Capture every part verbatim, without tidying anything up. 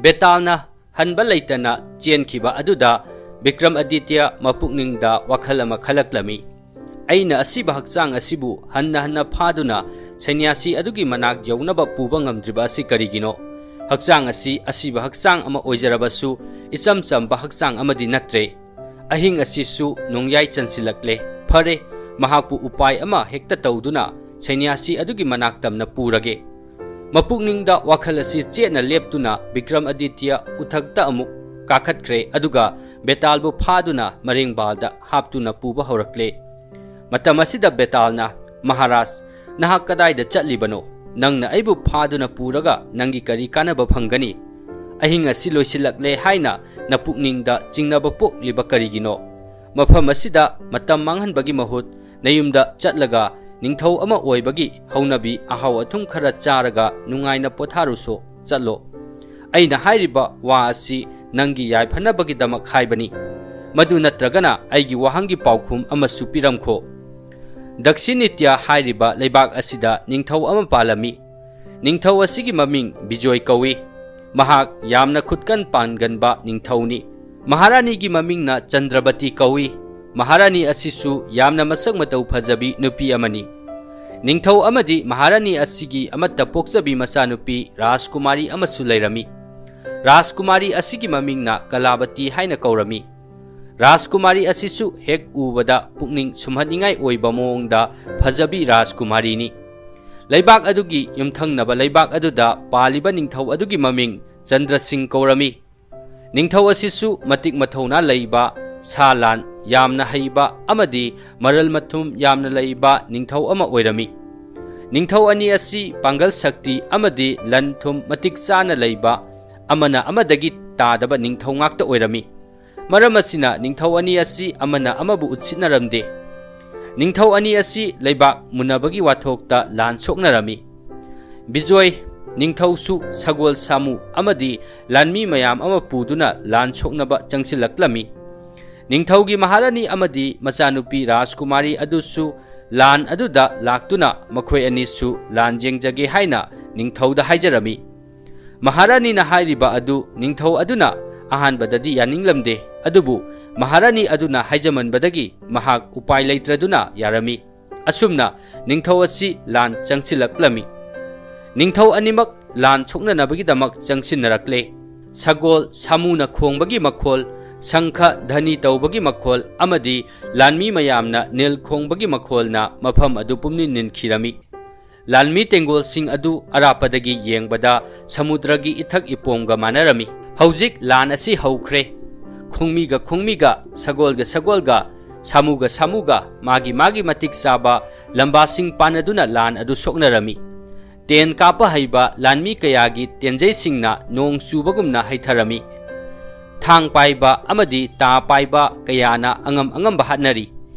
ꯕꯦꯇꯥꯜꯅ ꯍꯟꯕ ꯂꯩꯇꯅ ꯆꯦꯟꯈꯤꯕ ꯑꯗꯨꯗ ꯕꯤꯀ꯭ꯔꯝꯑꯗꯤꯇ꯭ꯌ ꯃꯄꯨꯛꯅꯤꯡꯗ ꯋꯥꯈꯜ ꯑꯃ ꯈꯜꯂꯛꯂꯝꯃꯤ꯫ "ꯑꯩꯅ ꯑꯁꯤꯕ ꯍꯛꯆꯥꯡ ꯑꯁꯤꯕꯨ ꯍꯟꯅ ꯍꯟꯅ ꯐꯥꯗꯨꯅ ꯁꯩꯅ꯭ꯌꯥꯁꯤ ꯑꯗꯨꯒꯤ ꯃꯅꯥꯛ ꯌꯧꯅꯕ ꯄꯨꯕ ꯉꯝꯗ꯭ꯔꯤꯕ ꯑꯁꯤ ꯀꯔꯤꯒꯤꯅꯣ? ꯍꯛꯆꯥꯡ ꯑꯁꯤ ꯑꯁꯤꯕ ꯍꯛꯆꯥꯡ ꯑꯃ ꯑꯣꯏꯖꯔꯕꯁꯨ ꯏꯆꯝ ꯆꯝꯕ ꯍꯛꯆꯥꯡ ꯑꯃꯗꯤ ꯅꯠꯇ꯭ꯔꯦ꯫ ꯑꯍꯤꯡ ꯑꯁꯤꯁꯨ ꯅꯣꯡꯌꯥꯏ ꯆꯟꯁꯤꯜꯂꯛꯂꯦ꯫ ꯐꯔꯦ, ꯃꯍꯥꯛꯄꯨ ꯎꯄꯥꯏ ꯑꯃ ꯍꯦꯛꯇ ꯇꯧꯗꯨꯅ ꯁꯩꯅ꯭ꯌꯥꯁꯤ ꯑꯗꯨꯒꯤ ꯃꯅꯥꯛ ꯇꯝꯅ ꯄꯨꯔꯒꯦ"꯫ ꯃꯄꯨꯛꯅꯤꯡꯗ ꯋꯥꯈꯜ ꯑꯁꯤ ꯆꯦꯠꯅ ꯂꯦꯞꯇꯨꯅ ꯕꯤꯀ꯭ꯔꯝꯑꯗꯤꯇ꯭ꯌ ꯎꯊꯛꯇ ꯑꯃꯨꯛ ꯀꯥꯈꯠꯈ꯭ꯔꯦ, ꯑꯗꯨꯒ ꯕꯦꯇꯥꯜꯕꯨ ꯐꯥꯗꯨꯅ ꯃꯔꯦꯡꯕꯥꯜꯗ ꯍꯥꯞꯇꯨꯅ ꯄꯨꯕ ꯍꯧꯔꯛꯂꯦ꯫ ꯃꯇꯝ ꯑꯁꯤꯗ ꯕꯦꯇꯥꯜꯅ, "ꯃꯍꯥꯔꯥꯖ, ꯅꯍꯥꯛ ꯀꯗꯥꯏꯗ ꯆꯠꯂꯤꯕꯅꯣ? ꯅꯪꯅ ꯑꯩꯕꯨ ꯐꯥꯗꯨꯅ ꯄꯨꯔꯒ ꯅꯪꯒꯤ ꯀꯔꯤ ꯀꯥꯟꯅꯕ ꯐꯪꯒꯅꯤ? ꯑꯍꯤꯡ ꯑꯁꯤ ꯂꯣꯏꯁꯤꯜꯂꯛꯂꯦ ꯍꯥꯏꯅ ꯅꯄꯨꯛꯅꯤꯡꯗ ꯆꯤꯡꯅꯕ ꯄꯣꯛꯂꯤꯕ ꯀꯔꯤꯒꯤꯅꯣ? ꯃꯐꯝ ꯑꯁꯤꯗ ꯃꯇꯝ ꯃꯥꯡꯍꯟꯕꯒꯤ ꯃꯍꯨꯠ ꯅꯌꯨꯝꯗ ꯆꯠꯂꯒ ꯅꯤꯡꯊꯧ ꯑꯃ ꯑꯣꯏꯕꯒꯤ ꯍꯧꯅꯕꯤ ꯑꯍꯥꯎ ꯑꯊꯨꯝ ꯈꯔ ꯆꯥꯔꯒ ꯅꯨꯡꯉꯥꯏꯅ ꯄꯣꯊꯥꯔꯨꯁꯣ꯫ ꯆꯠꯂꯣ꯫ ꯑꯩꯅ ꯍꯥꯏꯔꯤꯕ ꯋꯥ ꯑꯁꯤ ꯅꯪꯒꯤ ꯌꯥꯏꯐꯅꯕꯒꯤꯗꯃꯛ ꯍꯥꯏꯕꯅꯤ꯫ ꯃꯗꯨ ꯅꯠꯇ꯭ꯔꯒꯅ ꯑꯩꯒꯤ ꯋꯥꯍꯪꯒꯤ ꯄꯥꯎꯈꯨꯝ ꯑꯃꯁꯨ ꯄꯤꯔꯝꯈꯣ꯫ ꯗꯛꯁꯤꯅꯤꯇ꯭ꯌ ꯍꯥꯏꯔꯤꯕ ꯂꯩꯕꯥꯛ ꯑꯁꯤꯗ ꯅꯤꯡꯊꯧ ꯑꯃ ꯄꯥꯜꯂꯝꯃꯤ꯫ ꯅꯤꯡꯊꯧ ꯑꯁꯤꯒꯤ ꯃꯃꯤꯡ ꯕꯤꯖꯣꯏ ꯀꯧꯏ꯫ ꯃꯍꯥꯛ ꯌꯥꯝꯅ ꯈꯨꯠꯀꯟ ꯄꯥꯡꯒꯟꯕ ꯅꯤꯡꯊꯧꯅꯤ꯫ ꯃꯍꯥꯔꯥꯅꯤꯒꯤ ꯃꯃꯤꯡꯅ ꯆꯟꯗ꯭ꯔꯕꯇꯤ ꯀꯧꯏ꯫ ꯃꯍꯥꯔꯥꯅꯤ ꯑꯁꯤꯁꯨ ꯌꯥꯝꯅ ꯃꯁꯛ ꯃꯇꯧ ꯐꯖꯕꯤ ꯅꯨꯄꯤ ꯑꯃꯅꯤ꯫ ꯅꯤꯡꯊꯧ ꯑꯃꯗꯤ ꯃꯍꯥꯔꯥꯅꯤ ꯑꯁꯤꯒꯤ ꯑꯃꯠꯇ ꯄꯣꯛꯆꯕꯤ ꯃꯆꯥꯅꯨꯄꯤ ꯔꯥꯖꯀꯨꯃꯥꯔꯤ ꯑꯃꯁꯨ ꯂꯩꯔꯝꯃꯤ꯫ ꯔꯥꯖꯀꯨꯃꯥꯔꯤ ꯑꯁꯤꯒꯤ ꯃꯃꯤꯡꯅ ꯀꯂꯥꯕꯇꯤ ꯍꯥꯏꯅ ꯀꯧꯔꯝꯃꯤ꯫ ꯔꯥꯖꯀꯨꯃꯥꯔꯤ ꯑꯁꯤꯁꯨ ꯍꯦꯛ ꯎꯕꯗ ꯄꯨꯛꯅꯤꯡ ꯁꯨꯝꯍꯠꯅꯤꯡꯉꯥꯏ ꯑꯣꯏꯕ ꯃꯑꯣꯡꯗ ꯐꯖꯕꯤ ꯔꯥꯖꯀꯨꯃꯥꯔꯤꯅꯤ꯫ ꯂꯩꯕꯥꯛ ꯑꯗꯨꯒꯤ ꯌꯨꯝꯊꯪꯅꯕ ꯂꯩꯕꯥꯛ ꯑꯗꯨꯗ ꯄꯥꯜꯂꯤꯕ ꯅꯤꯡꯊꯧ ꯑꯗꯨꯒꯤ ꯃꯃꯤꯡ ꯆꯟꯗ꯭ꯔ ꯁꯤꯡ ꯀꯧꯔꯝꯃꯤ꯫ ꯅꯤꯡꯊꯧ ꯑꯁꯤꯁꯨ ꯃꯇꯤꯛ ꯃꯊꯧꯅꯥ ꯂꯩꯕ, ꯁꯥ ꯂꯥꯟ ꯌꯥꯝꯅ ꯍꯩꯕ ꯑꯃꯗꯤ ꯃꯔꯜ ꯃꯊꯨꯝ ꯌꯥꯝꯅ ꯂꯩꯕ ꯅꯤꯡꯊꯧ ꯑꯃ ꯑꯣꯏꯔꯝꯃꯤ꯫ ꯅꯤꯡꯊꯧ ꯑꯅꯤ ꯑꯁꯤ ꯄꯥꯡꯒꯜ ꯁꯛꯇꯤ ꯑꯃꯗꯤ ꯂꯟ ꯊꯨꯝ ꯃꯇꯤꯛ ꯆꯥꯅ ꯂꯩꯕ, ꯑꯃꯅ ꯑꯃꯗꯒꯤ ꯇꯥꯗꯕ ꯅꯤꯡꯊꯧ ꯉꯥꯛꯇ ꯑꯣꯏꯔꯝꯃꯤ꯫ ꯃꯔꯝ ꯑꯁꯤꯅ ꯅꯤꯡꯊꯧ ꯑꯅꯤ ꯑꯁꯤ ꯑꯃꯅ ꯑꯃꯕꯨ ꯎꯠꯁꯤꯠꯅꯔꯝꯗꯦ꯫ ꯅꯤꯡꯊꯧ ꯑꯅꯤ ꯑꯁꯤ ꯂꯩꯕꯥꯛ ꯃꯨꯟꯅꯕꯒꯤ ꯋꯥꯊꯣꯛꯇ ꯂꯥꯟ ꯁꯣꯛꯅꯔꯝꯃꯤ꯫ ꯕꯤꯖꯣꯏ ꯅꯤꯡꯊꯧꯁꯨ ꯁꯒꯣꯜ ꯁꯥꯃꯨ ꯑꯃꯗꯤ ꯂꯥꯟꯃꯤ ꯃꯌꯥꯝ ꯑꯃ ꯄꯨꯗꯨꯅ ꯂꯥꯟ ꯁꯣꯛꯅꯕ ꯆꯪꯁꯤꯜꯂꯛꯂꯝꯃꯤ꯫ ꯅꯤꯡꯊꯧꯒꯤ ꯃꯍꯥꯔꯥꯅꯤ ꯑꯃꯗꯤ ꯃꯆꯥꯅꯨꯄꯤ ꯔꯥꯖꯀꯨꯃꯥꯔꯤ ꯑꯗꯨꯁꯨ ꯂꯥꯟ ꯑꯗꯨꯗ ꯂꯥꯛꯇꯨꯅ ꯃꯈꯣꯏ ꯑꯅꯤꯁꯨ ꯂꯥꯟ ꯌꯦꯡꯖꯒꯦ ꯍꯥꯏꯅ ꯅꯤꯡꯊꯧꯗ ꯍꯥꯏꯖꯔꯝꯃꯤ꯫ ꯃꯍꯥꯔꯥꯅꯤꯅ ꯍꯥꯏꯔꯤꯕ ꯑꯗꯨ ꯅꯤꯡꯊꯧ ꯑꯗꯨꯅ ꯑꯍꯥꯟꯕꯗꯗꯤ ꯌꯥꯅꯤꯡꯂꯝꯗꯦ, ꯑꯗꯨꯕꯨ ꯃꯍꯥꯔꯥꯅꯤ ꯑꯗꯨꯅ ꯍꯥꯏꯖꯃꯟꯕꯗꯒꯤ ꯃꯍꯥꯛ ꯎꯄꯥꯏ ꯂꯩꯇ꯭ꯔꯗꯨꯅ ꯌꯥꯔꯝꯃꯤ꯫ ꯑꯁꯨꯝꯅ ꯅꯤꯡꯊꯧ ꯑꯁꯤ ꯂꯥꯟ ꯆꯪꯁꯤꯜꯂꯛꯂꯝꯃꯤ꯫ ꯅꯤꯡꯊꯧ ꯑꯅꯤꯃꯛ ꯂꯥꯟ ꯁꯣꯛꯅꯅꯕꯒꯤꯗꯃꯛ ꯆꯪꯁꯤꯟꯅꯔꯛꯂꯦ꯫ ꯁꯒꯣꯜ ꯁꯥꯃꯨꯅ ꯈꯣꯡꯕꯒꯤ ꯃꯈꯣꯜ, ꯁꯪꯈ ꯙꯅꯤ ꯇꯧꯕꯒꯤ ꯃꯈꯣꯜ ꯑꯃꯗꯤ ꯂꯥꯟꯃꯤ ꯃꯌꯥꯝꯅ ꯅꯤꯜ ꯈꯣꯡꯕꯒꯤ ꯃꯈꯣꯜꯅ ꯃꯐꯝ ꯑꯗꯨ ꯄꯨꯝꯅꯤꯟ ꯅꯤꯟꯈꯤꯔꯝꯃꯤ꯫ ꯂꯥꯟꯃꯤ ꯇꯦꯡꯒꯣꯜꯁꯤꯡ ꯑꯗꯨ ꯑꯔꯥꯞꯄꯗꯒꯤ ꯌꯦꯡꯕꯗ ꯁꯃꯨꯗ꯭ꯔꯒꯤ ꯏꯊꯛ ꯏꯄꯣꯝꯒ ꯃꯥꯟꯅꯔꯝꯃꯤ꯫ ꯍꯧꯖꯤꯛ ꯂꯥꯟ ꯑꯁꯤ ꯍꯧꯈ꯭ꯔꯦ꯫ ꯈꯣꯡꯃꯤꯒ ꯈꯣꯡꯃꯤꯒ, ꯁꯒꯣꯜꯒ ꯁꯒꯣꯜꯒ, ꯁꯥꯃꯨꯒ ꯁꯥꯃꯨꯒ ꯃꯥꯒꯤ ꯃꯥꯒꯤ ꯃꯇꯤꯛ ꯆꯥꯕ ꯂꯝꯕꯥꯁꯤꯡ ꯄꯥꯟꯅꯗꯨꯅ ꯂꯥꯟ ꯑꯗꯨ ꯁꯣꯛꯅꯔꯝꯃꯤ꯫ ꯇꯦꯟ ꯀꯥꯞꯄ ꯍꯩꯕ ꯂꯥꯟꯃꯤ ꯀꯌꯥꯒꯤ ꯇꯦꯟꯖꯩꯁꯤꯡꯅ ꯅꯣꯡ ꯆꯨꯕꯒꯨꯝꯅ ꯍꯩꯊꯔꯝꯃꯤ꯫ ꯊꯥꯡ ꯄꯥꯏꯕ ꯑꯃꯗꯤ ꯇꯥ ꯄꯥꯏꯕ ꯀꯌꯥꯅ ꯑꯉꯝ ꯑꯉꯝꯕ ꯍꯥꯠꯅꯔꯤ꯫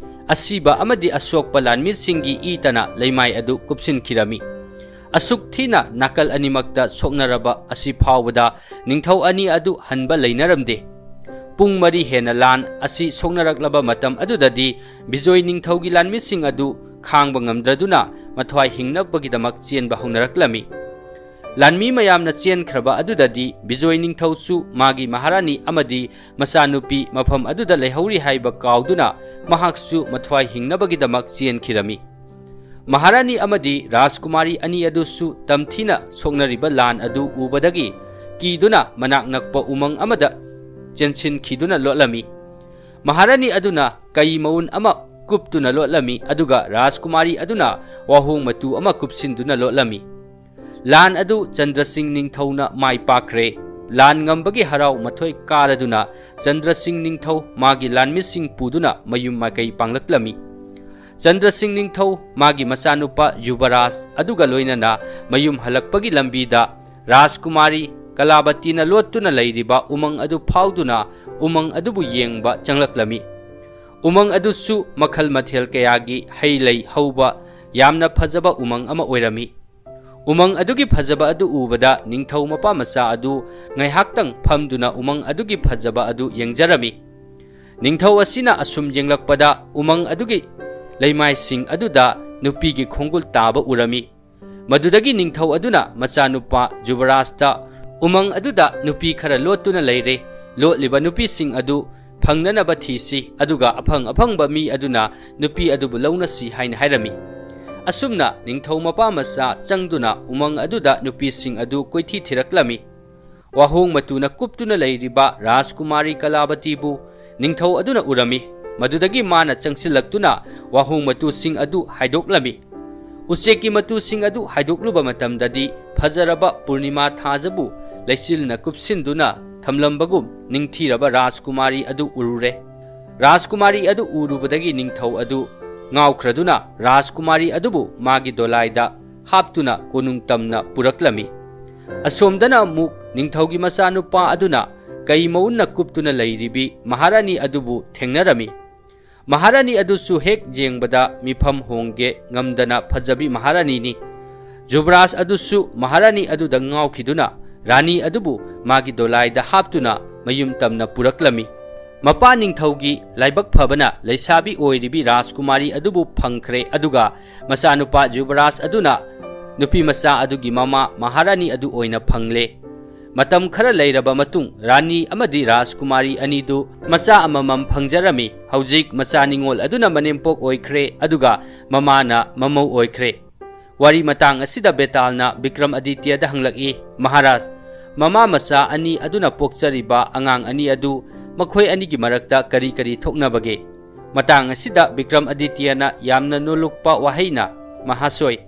ꯑꯁꯤꯕ ꯑꯃꯗꯤ ꯑꯁꯣꯛꯄ ꯂꯥꯟꯃꯤꯁꯤꯡꯒꯤ ꯏꯇꯅ ꯂꯩꯃꯥꯏ ꯑꯗꯨ ꯀꯨꯞꯁꯤꯟꯈꯤꯔꯝꯃꯤ꯫ ꯑꯁꯨꯛ ꯊꯤꯅ ꯅꯥꯀꯜ ꯑꯅꯤꯃꯛꯇ ꯁꯣꯛꯅꯔꯕ ꯑꯁꯤ ꯐꯥꯎꯕꯗ ꯅꯤꯡꯊꯧ ꯑꯅꯤ ꯑꯗꯨ ꯍꯟꯕ ꯂꯩꯅꯔꯝꯗꯦ꯫ ꯄꯨꯡ ꯃꯔꯤ ꯍꯦꯟꯅ ꯂꯥꯟ ꯑꯁꯤ ꯁꯣꯛꯅꯔꯛꯂꯕ ꯃꯇꯝ ꯑꯗꯨꯗꯗꯤ ꯕꯤꯖꯣꯏ ꯅꯤꯡꯊꯧꯒꯤ ꯂꯥꯟꯃꯤꯁꯤꯡ ꯑꯗꯨ ꯈꯥꯡꯕ ꯉꯝꯗ꯭ꯔꯗꯨꯅ ꯃꯊ꯭ꯋꯥꯏ ꯍꯤꯡꯅꯕꯒꯤꯗꯃꯛ ꯆꯦꯟꯕ ꯍꯧꯅꯔꯛꯂꯝꯃꯤ꯫ ꯂꯥꯟꯃꯤ ꯃꯌꯥꯝꯅ ꯆꯦꯟꯈ꯭ꯔꯕ ꯑꯗꯨꯗꯗꯤ ꯕꯤꯖꯣꯏ ꯅꯤꯡꯊꯧꯁꯨ ꯃꯥꯒꯤ ꯃꯍꯥꯔꯥꯅꯤ ꯑꯃꯗꯤ ꯃꯆꯥꯅꯨꯄꯤ ꯃꯐꯝ ꯑꯗꯨꯗ ꯂꯩꯍꯧꯔꯤ ꯍꯥꯏꯕ ꯀꯥꯎꯗꯨꯅ ꯃꯍꯥꯛꯁꯨ ꯃꯊ꯭ꯋꯥꯏ ꯍꯤꯡꯅꯕꯒꯤꯗꯃꯛ ꯆꯦꯟꯈꯤꯔꯝꯃꯤ꯫ ꯃꯍꯥꯔꯥꯅꯤ ꯑꯃꯗꯤ ꯔꯥꯖꯀꯨꯃꯥꯔꯤ ꯑꯅꯤ ꯑꯗꯨꯁꯨ ꯇꯝꯊꯤꯅ ꯁꯣꯛꯅꯔꯤꯕ ꯂꯥꯟ ꯑꯗꯨ ꯎꯕꯗꯒꯤ ꯀꯤꯗꯨꯅ ꯃꯅꯥꯛ ꯅꯛꯄ ꯎꯃꯪ ꯑꯃꯗ ꯆꯦꯟꯁꯤꯟꯈꯤꯗꯨꯅ ꯂꯣꯠꯂꯝꯃꯤ꯫ ꯃꯍꯥꯔꯥꯅꯤ ꯑꯗꯨꯅ ꯀꯩ ꯃꯎꯟ ꯑꯃ ꯀꯨꯞꯇꯨꯅ ꯂꯣꯠꯂꯝꯃꯤ, ꯑꯗꯨꯒ ꯔꯥꯖꯀꯨꯃꯥꯔꯤ ꯑꯗꯨꯅ ꯋꯥꯍꯣꯡ ꯃꯇꯨ ꯑꯃ ꯀꯨꯞꯁꯤꯟꯗꯨꯅ ꯂꯣꯠꯂꯝꯃꯤ꯫ ꯂꯥꯟ ꯑꯗꯨ ꯆꯟꯗ꯭ꯔꯁꯤꯡ ꯅꯤꯡꯊꯧꯅ ꯃꯥꯏ ꯄꯥꯛꯈ꯭ꯔꯦ꯫ ꯂꯥꯟ ꯉꯝꯕꯒꯤ ꯍꯔꯥꯎ ꯃꯊꯣꯏ ꯀꯥꯔꯗꯨꯅ ꯆꯟꯗ꯭ꯔꯁꯤꯡ ꯅꯤꯡꯊꯧ ꯃꯥꯒꯤ ꯂꯥꯟꯃꯤꯁꯤꯡ ꯄꯨꯗꯨꯅ ꯃꯌꯨꯝ ꯃꯥꯏꯀꯩ ꯄꯥꯡꯂꯛꯂꯝꯃꯤ꯫ ꯆꯟꯗ꯭ꯔꯁꯤꯡ ꯅꯤꯡꯊꯧ ꯃꯥꯒꯤ ꯃꯆꯥꯅꯨꯄꯥ ꯌꯨꯕꯔꯥꯖ ꯑꯗꯨꯒ ꯂꯣꯏꯅꯅ ꯃꯌꯨꯝ ꯍꯜꯂꯛꯄꯒꯤ ꯂꯝꯕꯤꯗ ꯔꯥꯖꯀꯨꯃꯥꯔꯤ ꯀꯂꯥꯕꯇꯤꯅ ꯂꯣꯠꯇꯨꯅ ꯂꯩꯔꯤꯕ ꯎꯃꯪ ꯑꯗꯨ ꯐꯥꯎꯗꯨꯅ ꯎꯃꯪ ꯑꯗꯨꯕꯨ ꯌꯦꯡꯕ ꯆꯪꯂꯛꯂꯝꯃꯤ꯫ ꯎꯃꯪ ꯑꯗꯨꯁꯨ ꯃꯈꯜ ꯃꯊꯦꯜ ꯀꯌꯥꯒꯤ ꯍꯩ ꯂꯩ ꯍꯧꯕ ꯌꯥꯝꯅ ꯐꯖꯕ ꯎꯃꯪ ꯑꯃ ꯑꯣꯏꯔꯝꯃꯤ꯫ ꯎꯃꯪ ꯑꯗꯨꯒꯤ ꯐꯖꯕ ꯑꯗꯨ ꯎꯕꯗ ꯅꯤꯡꯊꯧ ꯃꯄꯥ ꯃꯆꯥ ꯑꯗꯨ ꯉꯥꯏꯍꯥꯛꯇꯪ ꯐꯝꯗꯨꯅ ꯎꯃꯪ ꯑꯗꯨꯒꯤ ꯐꯖꯕ ꯑꯗꯨ ꯌꯦꯡꯖꯔꯝꯃꯤ꯫ ꯅꯤꯡꯊꯧ ꯑꯁꯤꯅ ꯑꯁꯨꯝ ꯌꯦꯡꯂꯛꯄꯗ ꯎꯃꯪ ꯑꯗꯨꯒꯤ ꯂꯩꯃꯥꯏꯁꯤꯡ ꯑꯗꯨꯗ ꯅꯨꯄꯤꯒꯤ ꯈꯣꯡꯒꯨꯜ ꯇꯥꯕ ꯎꯔꯝꯃꯤ꯫ ꯃꯗꯨꯗꯒꯤ ꯅꯤꯡꯊꯧ ꯑꯗꯨꯅ ꯃꯆꯥꯅꯨꯄꯥ ꯖꯨꯕꯔꯥꯖꯇ "ꯎꯃꯪ ꯑꯗꯨꯗ ꯅꯨꯄꯤ ꯈꯔ ꯂꯣꯠꯇꯨꯅ ꯂꯩꯔꯦ꯫ ꯂꯣꯠꯂꯤꯕ ꯅꯨꯄꯤꯁꯤꯡ ꯑꯗꯨ ꯐꯪꯅꯅꯕ ꯊꯤꯁꯤ, ꯑꯗꯨꯒ ꯑꯐꯪ ꯑꯐꯪꯕ ꯃꯤ ꯑꯗꯨꯅ ꯅꯨꯄꯤ ꯑꯗꯨꯕꯨ ꯂꯧꯅꯁꯤ" ꯍꯥꯏꯅ ꯍꯥꯏꯔꯝꯃꯤ꯫ ꯑꯁꯨꯝꯅ ꯅꯤꯡꯊꯧ ꯃꯄꯥ ꯃꯆꯥ ꯆꯪꯗꯨꯅ ꯎꯃꯪ ꯑꯗꯨꯗ ꯅꯨꯄꯤꯁꯤꯡ ꯑꯗꯨ ꯀꯣꯏꯊꯤ ꯊꯤꯔꯛꯂꯝꯃꯤ꯫ ꯋꯥꯍꯣꯡ ꯃꯇꯨꯅ ꯀꯨꯞꯇꯨꯅ ꯂꯩꯔꯤꯕ ꯔꯥꯖꯀꯨꯃꯥꯔꯤ ꯀꯂꯥꯕꯇꯤꯕꯨ ꯅꯤꯡꯊꯧ ꯑꯗꯨꯅ ꯎꯔꯝꯃꯤ꯫ ꯃꯗꯨꯗꯒꯤ ꯃꯥꯅ ꯆꯪꯁꯤꯜꯂꯛꯇꯨꯅ ꯋꯥꯍꯣꯡ ꯃꯇꯨꯁꯤꯡ ꯑꯗꯨ ꯍꯥꯏꯗꯣꯛꯂꯝꯃꯤ꯫ ꯎꯆꯦꯛꯀꯤ ꯃꯇꯨꯁꯤꯡ ꯑꯗꯨ ꯍꯥꯏꯗꯣꯛꯂꯨꯕ ꯃꯇꯝꯗꯗꯤ, ꯐꯖꯔꯕ ꯄꯨꯔꯅꯤꯃꯥ ꯊꯥꯖꯕꯨ ꯂꯩꯆꯤꯜꯅ ꯀꯨꯞꯁꯤꯟꯗꯨꯅ ꯊꯝꯂꯝꯕꯒꯨꯝ ꯅꯤꯡꯊꯤꯔꯕ ꯔꯥꯖꯀꯨꯃꯥꯔꯤ ꯑꯗꯨ ꯎꯔꯨꯔꯦ꯫ ꯔꯥꯖꯀꯨꯃꯥꯔꯤ ꯑꯗꯨ ꯎꯔꯨꯕꯗꯒꯤ ꯅꯤꯡꯊꯧ ꯑꯗꯨ ꯉꯥꯎꯈ꯭ꯔꯗꯨꯅ ꯔꯥꯖꯀꯨꯃꯥꯔꯤ ꯑꯗꯨꯕꯨ ꯃꯥꯒꯤ ꯗꯣꯂꯥꯏꯗ ꯍꯥꯞꯇꯨꯅ ꯀꯣꯅꯨꯡ ꯇꯝꯅ ꯄꯨꯔꯛꯂꯝꯃꯤ꯫ ꯑꯁꯣꯝꯗꯅ ꯑꯃꯨꯛ ꯅꯤꯡꯊꯧꯒꯤ ꯃꯆꯥꯅꯨꯄꯥ ꯑꯗꯨꯅ ꯀꯩ ꯃꯎꯟꯅ ꯀꯨꯞꯇꯨꯅ ꯂꯩꯔꯤꯕꯤ ꯃꯍꯥꯔꯥꯅꯤ ꯑꯗꯨꯕꯨ ꯊꯦꯡꯅꯔꯝꯃꯤ꯫ ꯃꯍꯥꯔꯥꯅꯤ ꯑꯗꯨꯁꯨ ꯍꯦꯛ ꯌꯦꯡꯕꯗ ꯃꯤꯐꯝ ꯍꯣꯡꯒꯦ ꯉꯝꯗꯅ ꯐꯖꯕꯤ ꯃꯍꯥꯔꯥꯅꯤꯅꯤ꯫ ꯖꯨꯕꯔꯥꯖ ꯑꯗꯨꯁꯨ ꯃꯍꯥꯔꯥꯅꯤ ꯑꯗꯨꯗ ꯉꯥꯎꯈꯤꯗꯨꯅ ꯔꯥꯅꯤ ꯑꯗꯨꯕꯨ ꯃꯥꯒꯤ ꯗꯣꯂꯥꯏꯗ ꯍꯥꯞꯇꯨꯅ ꯃꯌꯨꯝ ꯇꯝꯅ ꯄꯨꯔꯛꯂꯝꯃꯤ꯫ ꯃꯄꯥ ꯅꯤꯡꯊꯧꯒꯤ ꯂꯥꯏꯕꯛ ꯐꯕꯅ ꯂꯩꯁꯥꯕꯤ ꯑꯣꯏꯔꯤꯕꯤ ꯔꯥꯖꯀꯨꯃꯥꯔꯤ ꯑꯗꯨꯕꯨ ꯐꯪꯈ꯭ꯔꯦ, ꯑꯗꯨꯒ ꯃꯆꯥꯅꯨꯄꯥ ꯖꯨꯕꯔꯥꯖ ꯑꯗꯨꯅ ꯅꯨꯄꯤ ꯃꯆꯥ ꯑꯗꯨꯒꯤ ꯃꯃꯥ ꯃꯍꯥꯔꯥꯅꯤ ꯑꯗꯨ ꯑꯣꯏꯅ ꯐꯪꯂꯦ꯫ ꯃꯇꯝ ꯈꯔ ꯂꯩꯔꯕ ꯃꯇꯨꯡ, ꯔꯥꯅꯤ ꯑꯃꯗꯤ ꯔꯥꯖꯀꯨꯃꯥꯔꯤ ꯑꯅꯤꯗꯨ ꯃꯆꯥ ꯑꯃꯃꯝ ꯐꯪꯖꯔꯝꯃꯤ꯫ ꯍꯧꯖꯤꯛ ꯃꯆꯥ ꯅꯤꯉꯣꯜ ꯑꯗꯨꯅ ꯃꯅꯦꯝꯄꯣꯛ ꯑꯣꯏꯈ꯭ꯔꯦ, ꯑꯗꯨꯒ ꯃꯃꯥꯅ ꯃꯃꯧ ꯑꯣꯏꯈ꯭ꯔꯦ꯫ ꯋꯥꯔꯤ ꯃꯇꯥꯡ ꯑꯁꯤꯗ ꯕꯦꯇꯥꯜꯅ ꯕꯤꯀ꯭ꯔꯝ ꯑꯗꯤꯇ꯭ꯌꯗ ꯍꯪꯂꯛꯏ, "ꯃꯍꯥꯔꯥꯖ, ꯃꯃꯥ ꯃꯆꯥ ꯑꯅꯤ ꯑꯗꯨꯅ ꯄꯣꯛꯆꯔꯤꯕ ꯑꯉꯥꯡ ꯑꯅꯤ ꯑꯗꯨ, ꯃꯈꯣꯏ ꯑꯅꯤꯒꯤ ꯃꯔꯛꯇ ꯀꯔꯤ ꯀꯔꯤ ꯊꯣꯛꯅꯕꯒꯦ?" ꯃꯇꯥꯡ ꯑꯁꯤꯗ ꯕꯤꯀ꯭ꯔꯝ ꯑꯗꯤꯇ꯭ꯌꯅ ꯌꯥꯝꯅ ꯅꯣꯜꯂꯨꯛꯄ ꯋꯥꯍꯩꯅ, "ꯃꯍꯥꯁꯣꯏ,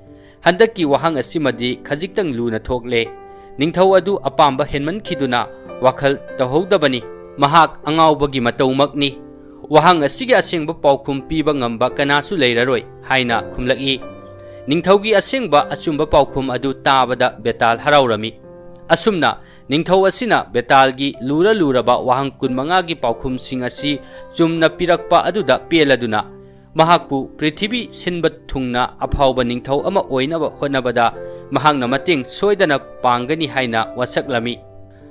ꯍꯟꯗꯛꯀꯤ ꯋꯥꯍꯪ ꯑꯁꯤꯃꯗꯤ ꯈꯖꯤꯛꯇꯪ ꯂꯨꯅ ꯊꯣꯛꯂꯦ꯫ ꯅꯤꯡꯊꯧ ꯑꯗꯨ ꯑꯄꯥꯝꯕ ꯍꯦꯟꯃꯟꯈꯤꯗꯨꯅ ꯋꯥꯈꯜ ꯇꯧꯍꯧꯗꯕꯅꯤ꯫ ꯃꯍꯥꯛ ꯑꯉꯥꯎꯕꯒꯤ ꯃꯇꯧꯃꯛꯅꯤ꯫ ꯋꯥꯍꯪ ꯑꯁꯤꯒꯤ ꯑꯁꯦꯡꯕ ꯄꯥꯎꯈꯨꯝ ꯄꯤꯕ ꯉꯝꯕ ꯀꯅꯥꯁꯨ ꯂꯩꯔꯔꯣꯏ" ꯍꯥꯏꯅ ꯈꯨꯝꯂꯛꯏ꯫ ꯅꯤꯡꯊꯧꯒꯤ ꯑꯁꯦꯡꯕ ꯑꯆꯨꯝꯕ ꯄꯥꯎꯈꯨꯝ ꯑꯗꯨ ꯇꯥꯕꯗ ꯕꯦꯇꯥꯜ ꯍꯔꯥꯎꯔꯝꯃꯤ꯫ ꯑꯁꯨꯝꯅ ꯅꯤꯡꯊꯧ ꯑꯁꯤꯅ ꯕꯦꯇꯥꯜꯒꯤ ꯂꯨꯔ ꯂꯨꯔꯕ ꯋꯥꯍꯪ ꯀꯨꯟꯃꯉꯥꯒꯤ ꯄꯥꯎꯈꯨꯝꯁꯤꯡ ꯑꯁꯤ ꯆꯨꯝꯅ ꯄꯤꯔꯛꯄ ꯑꯗꯨꯗ ꯄꯦꯜꯂꯗꯨꯅ, ꯃꯍꯥꯛꯄꯨ ꯄ꯭ꯔꯤꯊꯤꯕꯤ ꯁꯤꯟꯕ ꯊꯨꯡꯅ ꯑꯐꯥꯎꯕ ꯅꯤꯡꯊꯧ ꯑꯃ ꯑꯣꯏꯅꯕ ꯍꯣꯠꯅꯕꯗ ꯃꯍꯥꯛꯅ ꯃꯇꯦꯡ ꯁꯣꯏꯗꯅ ꯄꯥꯡꯒꯅꯤ ꯍꯥꯏꯅ ꯋꯥꯁꯛꯂꯝꯃꯤ꯫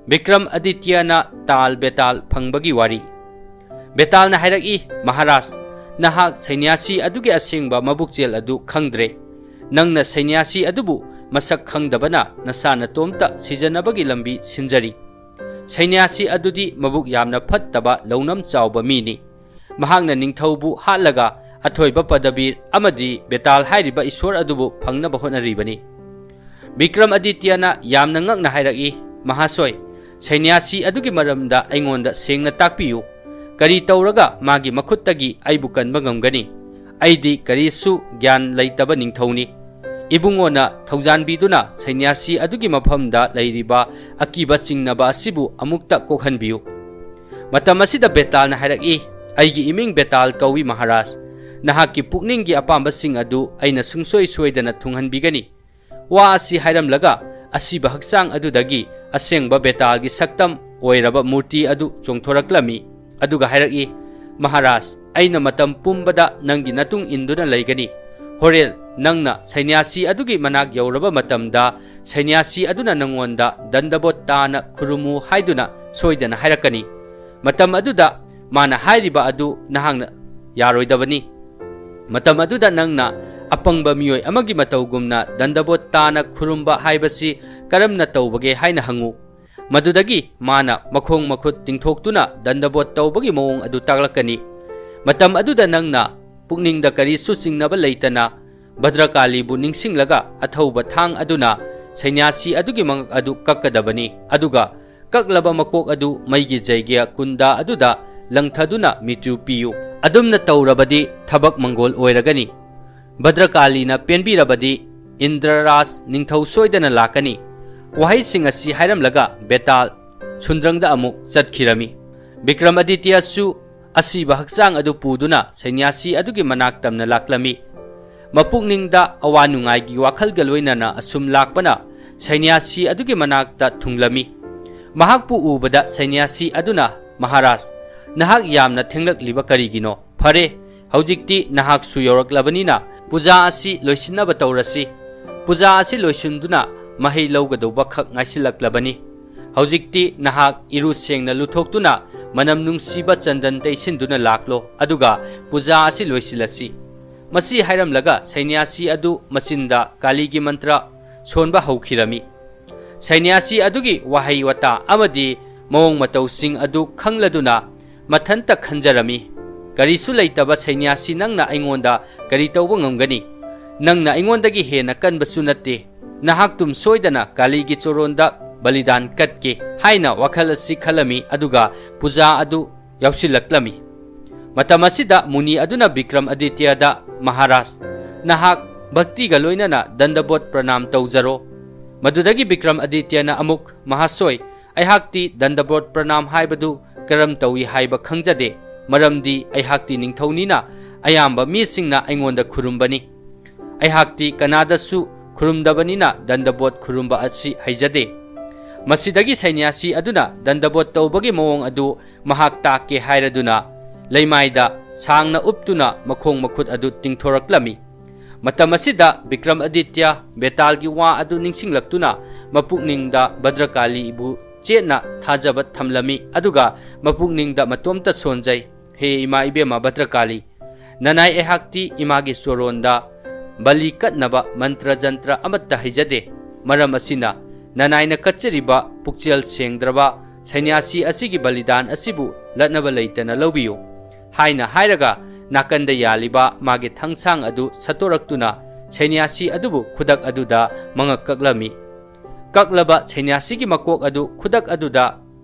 ꯕꯤꯀ꯭ꯔꯝ ꯑꯗꯤꯇ꯭ꯌꯅ ꯇꯥꯜ ꯕꯦꯇꯥꯜ ꯐꯪꯕꯒꯤ ꯋꯥꯔꯤ꯫ ꯕꯦꯇꯥꯜꯅ ꯍꯥꯏꯔꯛꯏ, "ꯃꯍꯥꯔꯥꯖ, ꯅꯍꯥꯛ ꯁꯩꯅ꯭ꯌꯥꯁꯤ ꯑꯗꯨꯒꯤ ꯑꯁꯦꯡꯕ ꯃꯕꯨꯛꯆꯦꯜ ꯑꯗꯨ ꯈꯪꯗ꯭ꯔꯦ꯫ ꯅꯪꯅ ꯁꯩꯅ꯭ꯌꯥꯁꯤ ꯑꯗꯨꯕꯨ ꯃꯁꯛ ꯈꯪꯗꯕꯅ ꯅꯁꯥ ꯅꯇꯣꯝꯇ ꯁꯤꯖꯅꯕꯒꯤ ꯂꯝꯕꯤ ꯁꯤꯟꯖꯔꯤ꯫ ꯁꯩꯅ꯭ꯌꯥꯁꯤ ꯑꯗꯨꯗꯤ ꯃꯕꯨꯛ ꯌꯥꯝꯅ ꯐꯠꯇꯕ ꯂꯧꯅꯝ ꯆꯥꯎꯕ ꯃꯤꯅꯤ꯫ ꯃꯍꯥꯛꯅ ꯅꯤꯡꯊꯧꯕꯨ ꯍꯥꯠꯂꯒ ꯑꯊꯣꯏꯕ ꯄꯗꯕꯤꯔ ꯑꯃꯗꯤ ꯕꯦꯇꯥꯜ ꯍꯥꯏꯔꯤꯕ ꯏꯁꯣꯔ ꯑꯗꯨꯕꯨ ꯐꯪꯅꯕ ꯍꯣꯠꯅꯔꯤꯕꯅꯤ꯫ ꯕꯤꯀ꯭ꯔꯝ ꯑꯗꯤꯇ꯭ꯌꯅ ꯌꯥꯝꯅ ꯉꯛꯅ ꯍꯥꯏꯔꯛꯏ, "ꯃꯍꯥꯁꯣꯏ, ꯁꯩꯅ꯭ꯌꯥꯁꯤ ꯑꯗꯨꯒꯤ ꯃꯔꯝꯗ ꯑꯩꯉꯣꯟꯗ ꯁꯦꯡꯅ ꯇꯥꯛꯄꯤꯌꯨ꯫ ꯀꯔꯤ ꯇꯧꯔꯒ ꯃꯥꯒꯤ ꯃꯈꯨꯠꯇꯒꯤ ꯑꯩꯕꯨ ꯀꯟꯕ ꯉꯝꯒꯅꯤ? ꯑꯩꯗꯤ ꯀꯔꯤꯁꯨ ꯒ꯭ꯌꯥꯟ ꯂꯩꯇꯕ ꯅꯤꯡꯊꯧꯅꯤ꯫ ꯏꯕꯨꯡꯉꯣꯅ ꯊꯧꯖꯥꯟꯕꯤꯗꯨꯅ ꯁꯩꯅ꯭ꯌꯥꯁꯤ ꯑꯗꯨꯒꯤ ꯃꯐꯝꯗ ꯂꯩꯔꯤꯕ ꯑꯀꯤꯕ ꯆꯤꯡꯅꯕ ꯑꯁꯤꯕꯨ ꯑꯃꯨꯛꯇ ꯀꯣꯛꯍꯟꯕꯤꯌꯨ꯫" ꯃꯇꯝ ꯑꯁꯤꯗ ꯕꯦꯇꯥꯜꯅ ꯍꯥꯏꯔꯛꯏ, "ꯑꯩꯒꯤ ꯏꯃꯤꯡ ꯕꯦꯇꯥꯜ ꯀꯧꯏ ꯃꯍꯥꯔꯥꯖ꯫ ꯅꯍꯥꯛꯀꯤ ꯄꯨꯛꯅꯤꯡꯒꯤ ꯑꯄꯥꯝꯕꯁꯤꯡ ꯑꯗꯨ ꯑꯩꯅ ꯁꯨꯡꯁꯣꯏ ꯁꯣꯏꯗꯅ ꯊꯨꯡꯍꯟꯕꯤꯒꯅꯤ꯫" ꯋꯥ ꯑꯁꯤ ꯍꯥꯏꯔꯝꯂꯒ ꯑꯁꯤꯕ ꯍꯛꯆꯥꯡ ꯑꯗꯨꯗꯒꯤ ꯑꯁꯦꯡꯕ ꯕꯦꯇꯥꯜꯒꯤ ꯁꯛꯇꯝ ꯑꯣꯏꯔꯕ ꯃꯨꯔꯇꯤ ꯑꯗꯨ ꯆꯣꯡꯊꯣꯔꯛꯂꯝꯃꯤ꯫ ꯑꯗꯨꯒ ꯍꯥꯏꯔꯛꯏ, "ꯃꯍꯥꯔꯥꯖ, ꯑꯩꯅ ꯃꯇꯝ ꯄꯨꯝꯕꯗ ꯅꯪꯒꯤ ꯅꯇꯨꯡ ꯏꯟꯗꯨꯅ ꯂꯩꯒꯅꯤ꯫ ꯍꯣꯔꯦꯟ ꯅꯪꯅ ꯁꯩꯅ꯭ꯌꯥꯁꯤ ꯑꯗꯨꯒꯤ ꯃꯅꯥꯛ ꯌꯧꯔꯕ ꯃꯇꯝꯗ ꯁꯩꯅ꯭ꯌꯥꯁꯤ ꯑꯗꯨꯅ ꯅꯪꯉꯣꯟꯗ ꯗꯟꯗꯕꯣꯠ ꯇꯥꯅ ꯈꯨꯔꯨꯝꯃꯨ ꯍꯥꯏꯗꯨꯅ ꯁꯣꯏꯗꯅ ꯍꯥꯏꯔꯛꯀꯅꯤ꯫ ꯃꯇꯝ ꯑꯗꯨꯗ ꯃꯥꯅ ꯍꯥꯏꯔꯤꯕ ꯑꯗꯨ ꯅꯍꯥꯛꯅ ꯌꯥꯔꯣꯏꯗꯕꯅꯤ꯫ ꯃꯇꯝ ꯑꯗꯨꯗ ꯅꯪꯅ ꯑꯄꯪꯕ ꯃꯤꯑꯣꯏ ꯑꯃꯒꯤ ꯃꯇꯧꯒꯨꯝꯅ ꯗꯟꯗꯕꯣꯠ ꯇꯥꯅ ꯈꯨꯔꯨꯝꯕ ꯍꯥꯏꯕꯁꯤ ꯀꯔꯝꯅ ꯇꯧꯕꯒꯦ ꯍꯥꯏꯅ ꯍꯪꯉꯨ꯫ ꯃꯗꯨꯗꯒꯤ ꯃꯥꯅ ꯃꯈꯣꯡ ꯃꯈꯨꯠ ꯇꯤꯡꯊꯣꯛꯇꯨꯅ ꯗꯟꯗꯕꯣꯠ ꯇꯧꯕꯒꯤ ꯃꯑꯣꯡ ꯑꯗꯨ ꯇꯥꯛꯂꯛꯀꯅꯤ꯫ ꯃꯇꯝ ꯑꯗꯨꯗ ꯅꯪꯅ ꯄꯨꯛꯅꯤꯡꯗ ꯀꯔꯤꯁꯨ ꯆꯤꯡꯅꯕ ꯂꯩꯇꯅ ꯚꯗ꯭ꯔꯀꯥꯂꯤꯕꯨ ꯅꯤꯡꯁꯤꯡꯂꯒ ꯑꯊꯧꯕ ꯊꯥꯡ ꯑꯗꯨꯅ ꯁꯩꯅ꯭ꯌꯥꯁꯤ ꯑꯗꯨꯒꯤ ꯃꯉꯛ ꯑꯗꯨ ꯀꯛꯀꯗꯕꯅꯤ꯫ ꯑꯗꯨꯒ ꯀꯛꯂꯕ ꯃꯀꯣꯛ ꯑꯗꯨ ꯃꯩꯒꯤ ꯖꯩꯒ꯭ꯌ ꯀꯨꯟꯗ ꯑꯗꯨꯗ ꯂꯪꯊꯗꯨꯅ ꯃꯤꯇ꯭ꯌꯨ ꯄꯤꯌꯨ꯫ ꯑꯗꯨꯝꯅ ꯇꯧꯔꯕꯗꯤ ꯊꯕꯛ ꯃꯪꯒꯣꯜ ꯑꯣꯏꯔꯒꯅꯤ꯫ ꯚꯗ꯭ꯔꯀꯥꯂꯤꯅ ꯄꯦꯟꯕꯤꯔꯕꯗꯤ ꯏꯟꯗ꯭ꯔꯔꯥꯖ ꯅꯤꯡꯊꯧ ꯁꯣꯏꯗꯅ ꯂꯥꯛꯀꯅꯤ꯫" ꯋꯥꯍꯩꯁꯤꯡ ꯑꯁꯤ ꯍꯥꯏꯔꯝꯂꯒ ꯕꯦꯇꯥꯜ ꯁꯨꯟꯗ꯭ꯔꯪꯗ ꯑꯃꯨꯛ ꯆꯠꯈꯤꯔꯝꯃꯤ꯫ ꯕꯤꯀ꯭ꯔꯝ ꯑꯗꯤꯇ꯭ꯌꯁꯨ ꯑꯁꯤꯕ ꯍꯛꯆꯥꯡ ꯑꯗꯨ ꯄꯨꯗꯨꯅ ꯁꯩꯅ꯭ꯌꯥꯁꯤ ꯑꯗꯨꯒꯤ ꯃꯅꯥꯛ ꯇꯝꯅ ꯂꯥꯛꯂꯝꯃꯤ꯫ ꯃꯄꯨꯛꯅꯤꯡꯗ ꯑꯋꯥ ꯅꯨꯡꯉꯥꯏꯒꯤ ꯋꯥꯈꯜꯒ ꯂꯣꯏꯅꯅ ꯑꯁꯨꯝ ꯂꯥꯛꯄꯅ ꯁꯩꯅ꯭ꯌꯥꯁꯤ ꯑꯗꯨꯒꯤ ꯃꯅꯥꯛꯇ ꯊꯨꯡꯂꯝꯃꯤ꯫ ꯃꯍꯥꯛꯄꯨ ꯎꯕꯗ ꯁꯩꯅ꯭ꯌꯥꯁꯤ ꯑꯗꯨꯅ, "ꯃꯍꯥꯔꯥꯖ, ꯅꯍꯥꯛ ꯌꯥꯝꯅ ꯊꯦꯡꯂꯛꯂꯤꯕ ꯀꯔꯤꯒꯤꯅꯣ? ꯐꯔꯦ, ꯍꯧꯖꯤꯛꯇꯤ ꯅꯍꯥꯛꯁꯨ ꯌꯧꯔꯛꯂꯕꯅꯤꯅ ꯄꯨꯖꯥ ꯑꯁꯤ ꯂꯣꯏꯁꯤꯟꯅꯕ ꯇꯧꯔꯁꯤ꯫ ꯄꯨꯖꯥ ꯑꯁꯤ ꯂꯣꯏꯁꯤꯟꯗꯨꯅ ꯃꯍꯩ ꯂꯧꯒꯗꯧꯕ ꯈꯛ ꯉꯥꯏꯁꯤꯜꯂꯛꯂꯕꯅꯤ꯫ ꯍꯧꯖꯤꯛꯇꯤ ꯅꯍꯥꯛ ꯏꯔꯨ ꯁꯦꯡꯅ ꯂꯨꯊꯣꯛꯇꯨꯅ ꯃꯅꯝ ꯅꯨꯡꯁꯤꯕ ꯆꯟꯗꯟ ꯇꯩꯁꯤꯟꯗꯨꯅ ꯂꯥꯛꯂꯣ, ꯑꯗꯨꯒ ꯄꯨꯖꯥ ꯑꯁꯤ ꯂꯣꯏꯁꯤꯜꯂꯁꯤ꯫" ꯃꯁꯤ ꯍꯥꯏꯔꯝꯂꯒ ꯁꯩꯅ꯭ꯌꯥꯁꯤ ꯑꯗꯨ ꯃꯆꯤꯟꯗ ꯀꯥꯂꯤꯒꯤ ꯃꯟꯇ꯭ꯔ ꯁꯣꯟꯕ ꯍꯧꯈꯤꯔꯝꯃꯤ꯫ ꯁꯩꯅ꯭ꯌꯥꯁꯤ ꯑꯗꯨꯒꯤ ꯋꯥꯍꯩ ꯋꯥꯇꯥ ꯑꯃꯗꯤ ꯃꯑꯣꯡ ꯃꯇꯧꯁꯤꯡ ꯑꯗꯨ ꯈꯪꯂꯗꯨꯅ ꯃꯊꯟꯇ ꯈꯟꯖꯔꯝꯃꯤ, "ꯀꯔꯤꯁꯨ ꯂꯩꯇꯕ ꯁꯩꯅ꯭ꯌꯥꯁꯤ ꯅꯪꯅ ꯑꯩꯉꯣꯟꯗ ꯀꯔꯤ ꯇꯧꯕ ꯉꯝꯒꯅꯤ? ꯅꯪꯅ ꯑꯩꯉꯣꯟꯗꯒꯤ ꯍꯦꯟꯅ ꯀꯟꯕꯁꯨ ꯅꯠꯇꯦ꯫ ꯅꯍꯥꯛꯇꯨꯝ ꯁꯣꯏꯗꯅ ꯀꯥꯂꯤꯒꯤ ꯆꯣꯔꯣꯟꯗ ꯕꯂꯤꯗꯥꯟ ꯀꯠꯀꯦ" ꯍꯥꯏꯅ ꯋꯥꯈꯜ ꯑꯁꯤ ꯈꯜꯂꯝꯃꯤ, ꯑꯗꯨꯒ ꯄꯨꯖꯥ ꯑꯗꯨ ꯌꯥꯎꯁꯤꯜꯂꯛꯂꯝꯃꯤ꯫ ꯃꯇꯝ ꯑꯁꯤꯗ ꯃꯨꯅꯤ ꯑꯗꯨꯅ ꯕꯤꯀ꯭ꯔꯝ ꯑꯗꯤꯇ꯭ꯌꯗ, "ꯃꯍꯥꯔꯥꯖ, ꯅꯍꯥꯛ ꯚꯛꯇꯤꯒ ꯂꯣꯏꯅꯅ ꯗꯟꯗꯕꯣꯠ ꯄ꯭ꯔꯅꯥꯝ ꯇꯧꯖꯔꯣ"꯫ ꯃꯗꯨꯗꯒꯤ ꯕꯤꯀ꯭ꯔꯝ ꯑꯗꯤꯇ꯭ꯌꯅ ꯑꯃꯨꯛ, "ꯃꯍꯥꯁꯣꯏ, ꯑꯩꯍꯥꯛꯇꯤ ꯗꯟꯗꯕꯣꯠ ꯄ꯭ꯔꯅꯥꯝ ꯍꯥꯏꯕꯗꯨ ꯀꯔꯝ ꯇꯧꯏ ꯍꯥꯏꯕ ꯈꯪꯖꯗꯦ, ꯃꯔꯝꯗꯤ ꯑꯩꯍꯥꯛꯇꯤ ꯅꯤꯡꯊꯧꯅꯤꯅ ꯑꯌꯥꯝꯕ ꯃꯤꯁꯤꯡꯅ ꯑꯩꯉꯣꯟꯗ ꯈꯨꯔꯨꯝꯕꯅꯤ꯫ ꯑꯩꯍꯥꯛꯇꯤ ꯀꯅꯥꯗꯁꯨ ꯈꯨꯔꯨꯝꯗꯕꯅꯤꯅ ꯗꯟꯗꯕꯣꯠ ꯈꯨꯔꯨꯝꯕ ꯑꯁꯤ ꯍꯩꯖꯗꯦ"꯫ ꯃꯁꯤꯗꯒꯤ ꯁꯩꯅ꯭ꯌꯥꯁꯤ ꯑꯗꯨꯅ ꯗꯟꯗꯕꯣꯠ ꯇꯧꯕꯒꯤ ꯃꯑꯣꯡ ꯑꯗꯨ ꯃꯍꯥꯛ ꯇꯥꯛꯀꯦ ꯍꯥꯏꯔꯗꯨꯅ ꯂꯩꯃꯥꯏꯗ ꯁꯥꯡꯅ ꯎꯞꯇꯨꯅ ꯃꯈꯣꯡ ꯃꯈꯨꯠ ꯑꯗꯨ ꯇꯤꯡꯊꯣꯔꯛꯂꯝꯃꯤ꯫ ꯃꯇꯝ ꯑꯁꯤꯗ ꯕꯤꯀ꯭ꯔꯝ ꯑꯗꯤꯇ꯭ꯌ ꯕꯦꯇꯥꯜꯒꯤ ꯋꯥ ꯑꯗꯨ ꯅꯤꯡꯁꯤꯡꯂꯛꯇꯨꯅ ꯃꯄꯨꯛꯅꯤꯡꯗ ꯚꯗ꯭ꯔꯀꯥꯂꯤꯕꯨ ꯆꯦꯠꯅ ꯊꯥꯖꯕ ꯊꯝꯂꯝꯃꯤ, ꯑꯗꯨꯒ ꯃꯄꯨꯛꯅꯤꯡꯗ ꯃꯇꯣꯝꯇ ꯁꯣꯟꯖꯩ, "ꯍꯦ ꯏꯃꯥ ꯏꯕꯦꯝꯃ ꯚꯗ꯭ꯔꯀꯥꯂꯤ, ꯅꯅꯥꯏ ꯑꯩꯍꯥꯛꯇꯤ ꯏꯃꯥꯒꯤ ꯆꯣꯔꯣꯟꯗ ꯕꯂꯤ ꯀꯠꯅꯕ ꯃꯟꯇ꯭ꯔ ꯖꯟꯇ꯭ꯔ ꯑꯃꯠꯇ ꯍꯩꯖꯗꯦ꯫ ꯃꯔꯝ ꯑꯁꯤꯅ ꯅꯅꯥꯏꯅ ꯀꯠꯆꯔꯤꯕ ꯄꯨꯛꯆꯦꯜ ꯁꯦꯡꯗ꯭ꯔꯕ ꯁꯩꯅ꯭ꯌꯥꯁꯤ ꯑꯁꯤꯒꯤ ꯕꯂꯤꯗꯥꯟ ꯑꯁꯤꯕꯨ ꯂꯠꯅꯕ ꯂꯩꯇꯅ ꯂꯧꯕꯤꯌꯨ" ꯍꯥꯏꯅ ꯍꯥꯏꯔꯒ ꯅꯥꯀꯟꯗ ꯌꯥꯜꯂꯤꯕ ꯃꯥꯒꯤ ꯊꯥꯡꯁꯥꯡ ꯑꯗꯨ ꯁꯠꯇꯣꯔꯛꯇꯨꯅ ꯁꯩꯅ꯭ꯌꯥꯁꯤ ꯑꯗꯨꯕꯨ ꯈꯨꯗꯛ ꯑꯗꯨꯗ ꯃꯉꯛ ꯀꯛꯂꯝꯃꯤ꯫ ꯀꯛꯂꯕ ꯁꯩꯅ꯭ꯌꯥꯁꯤꯒꯤ ꯃꯀꯣꯛ ꯑꯗꯨ ꯈꯨꯗꯛ ꯑꯗꯨꯗ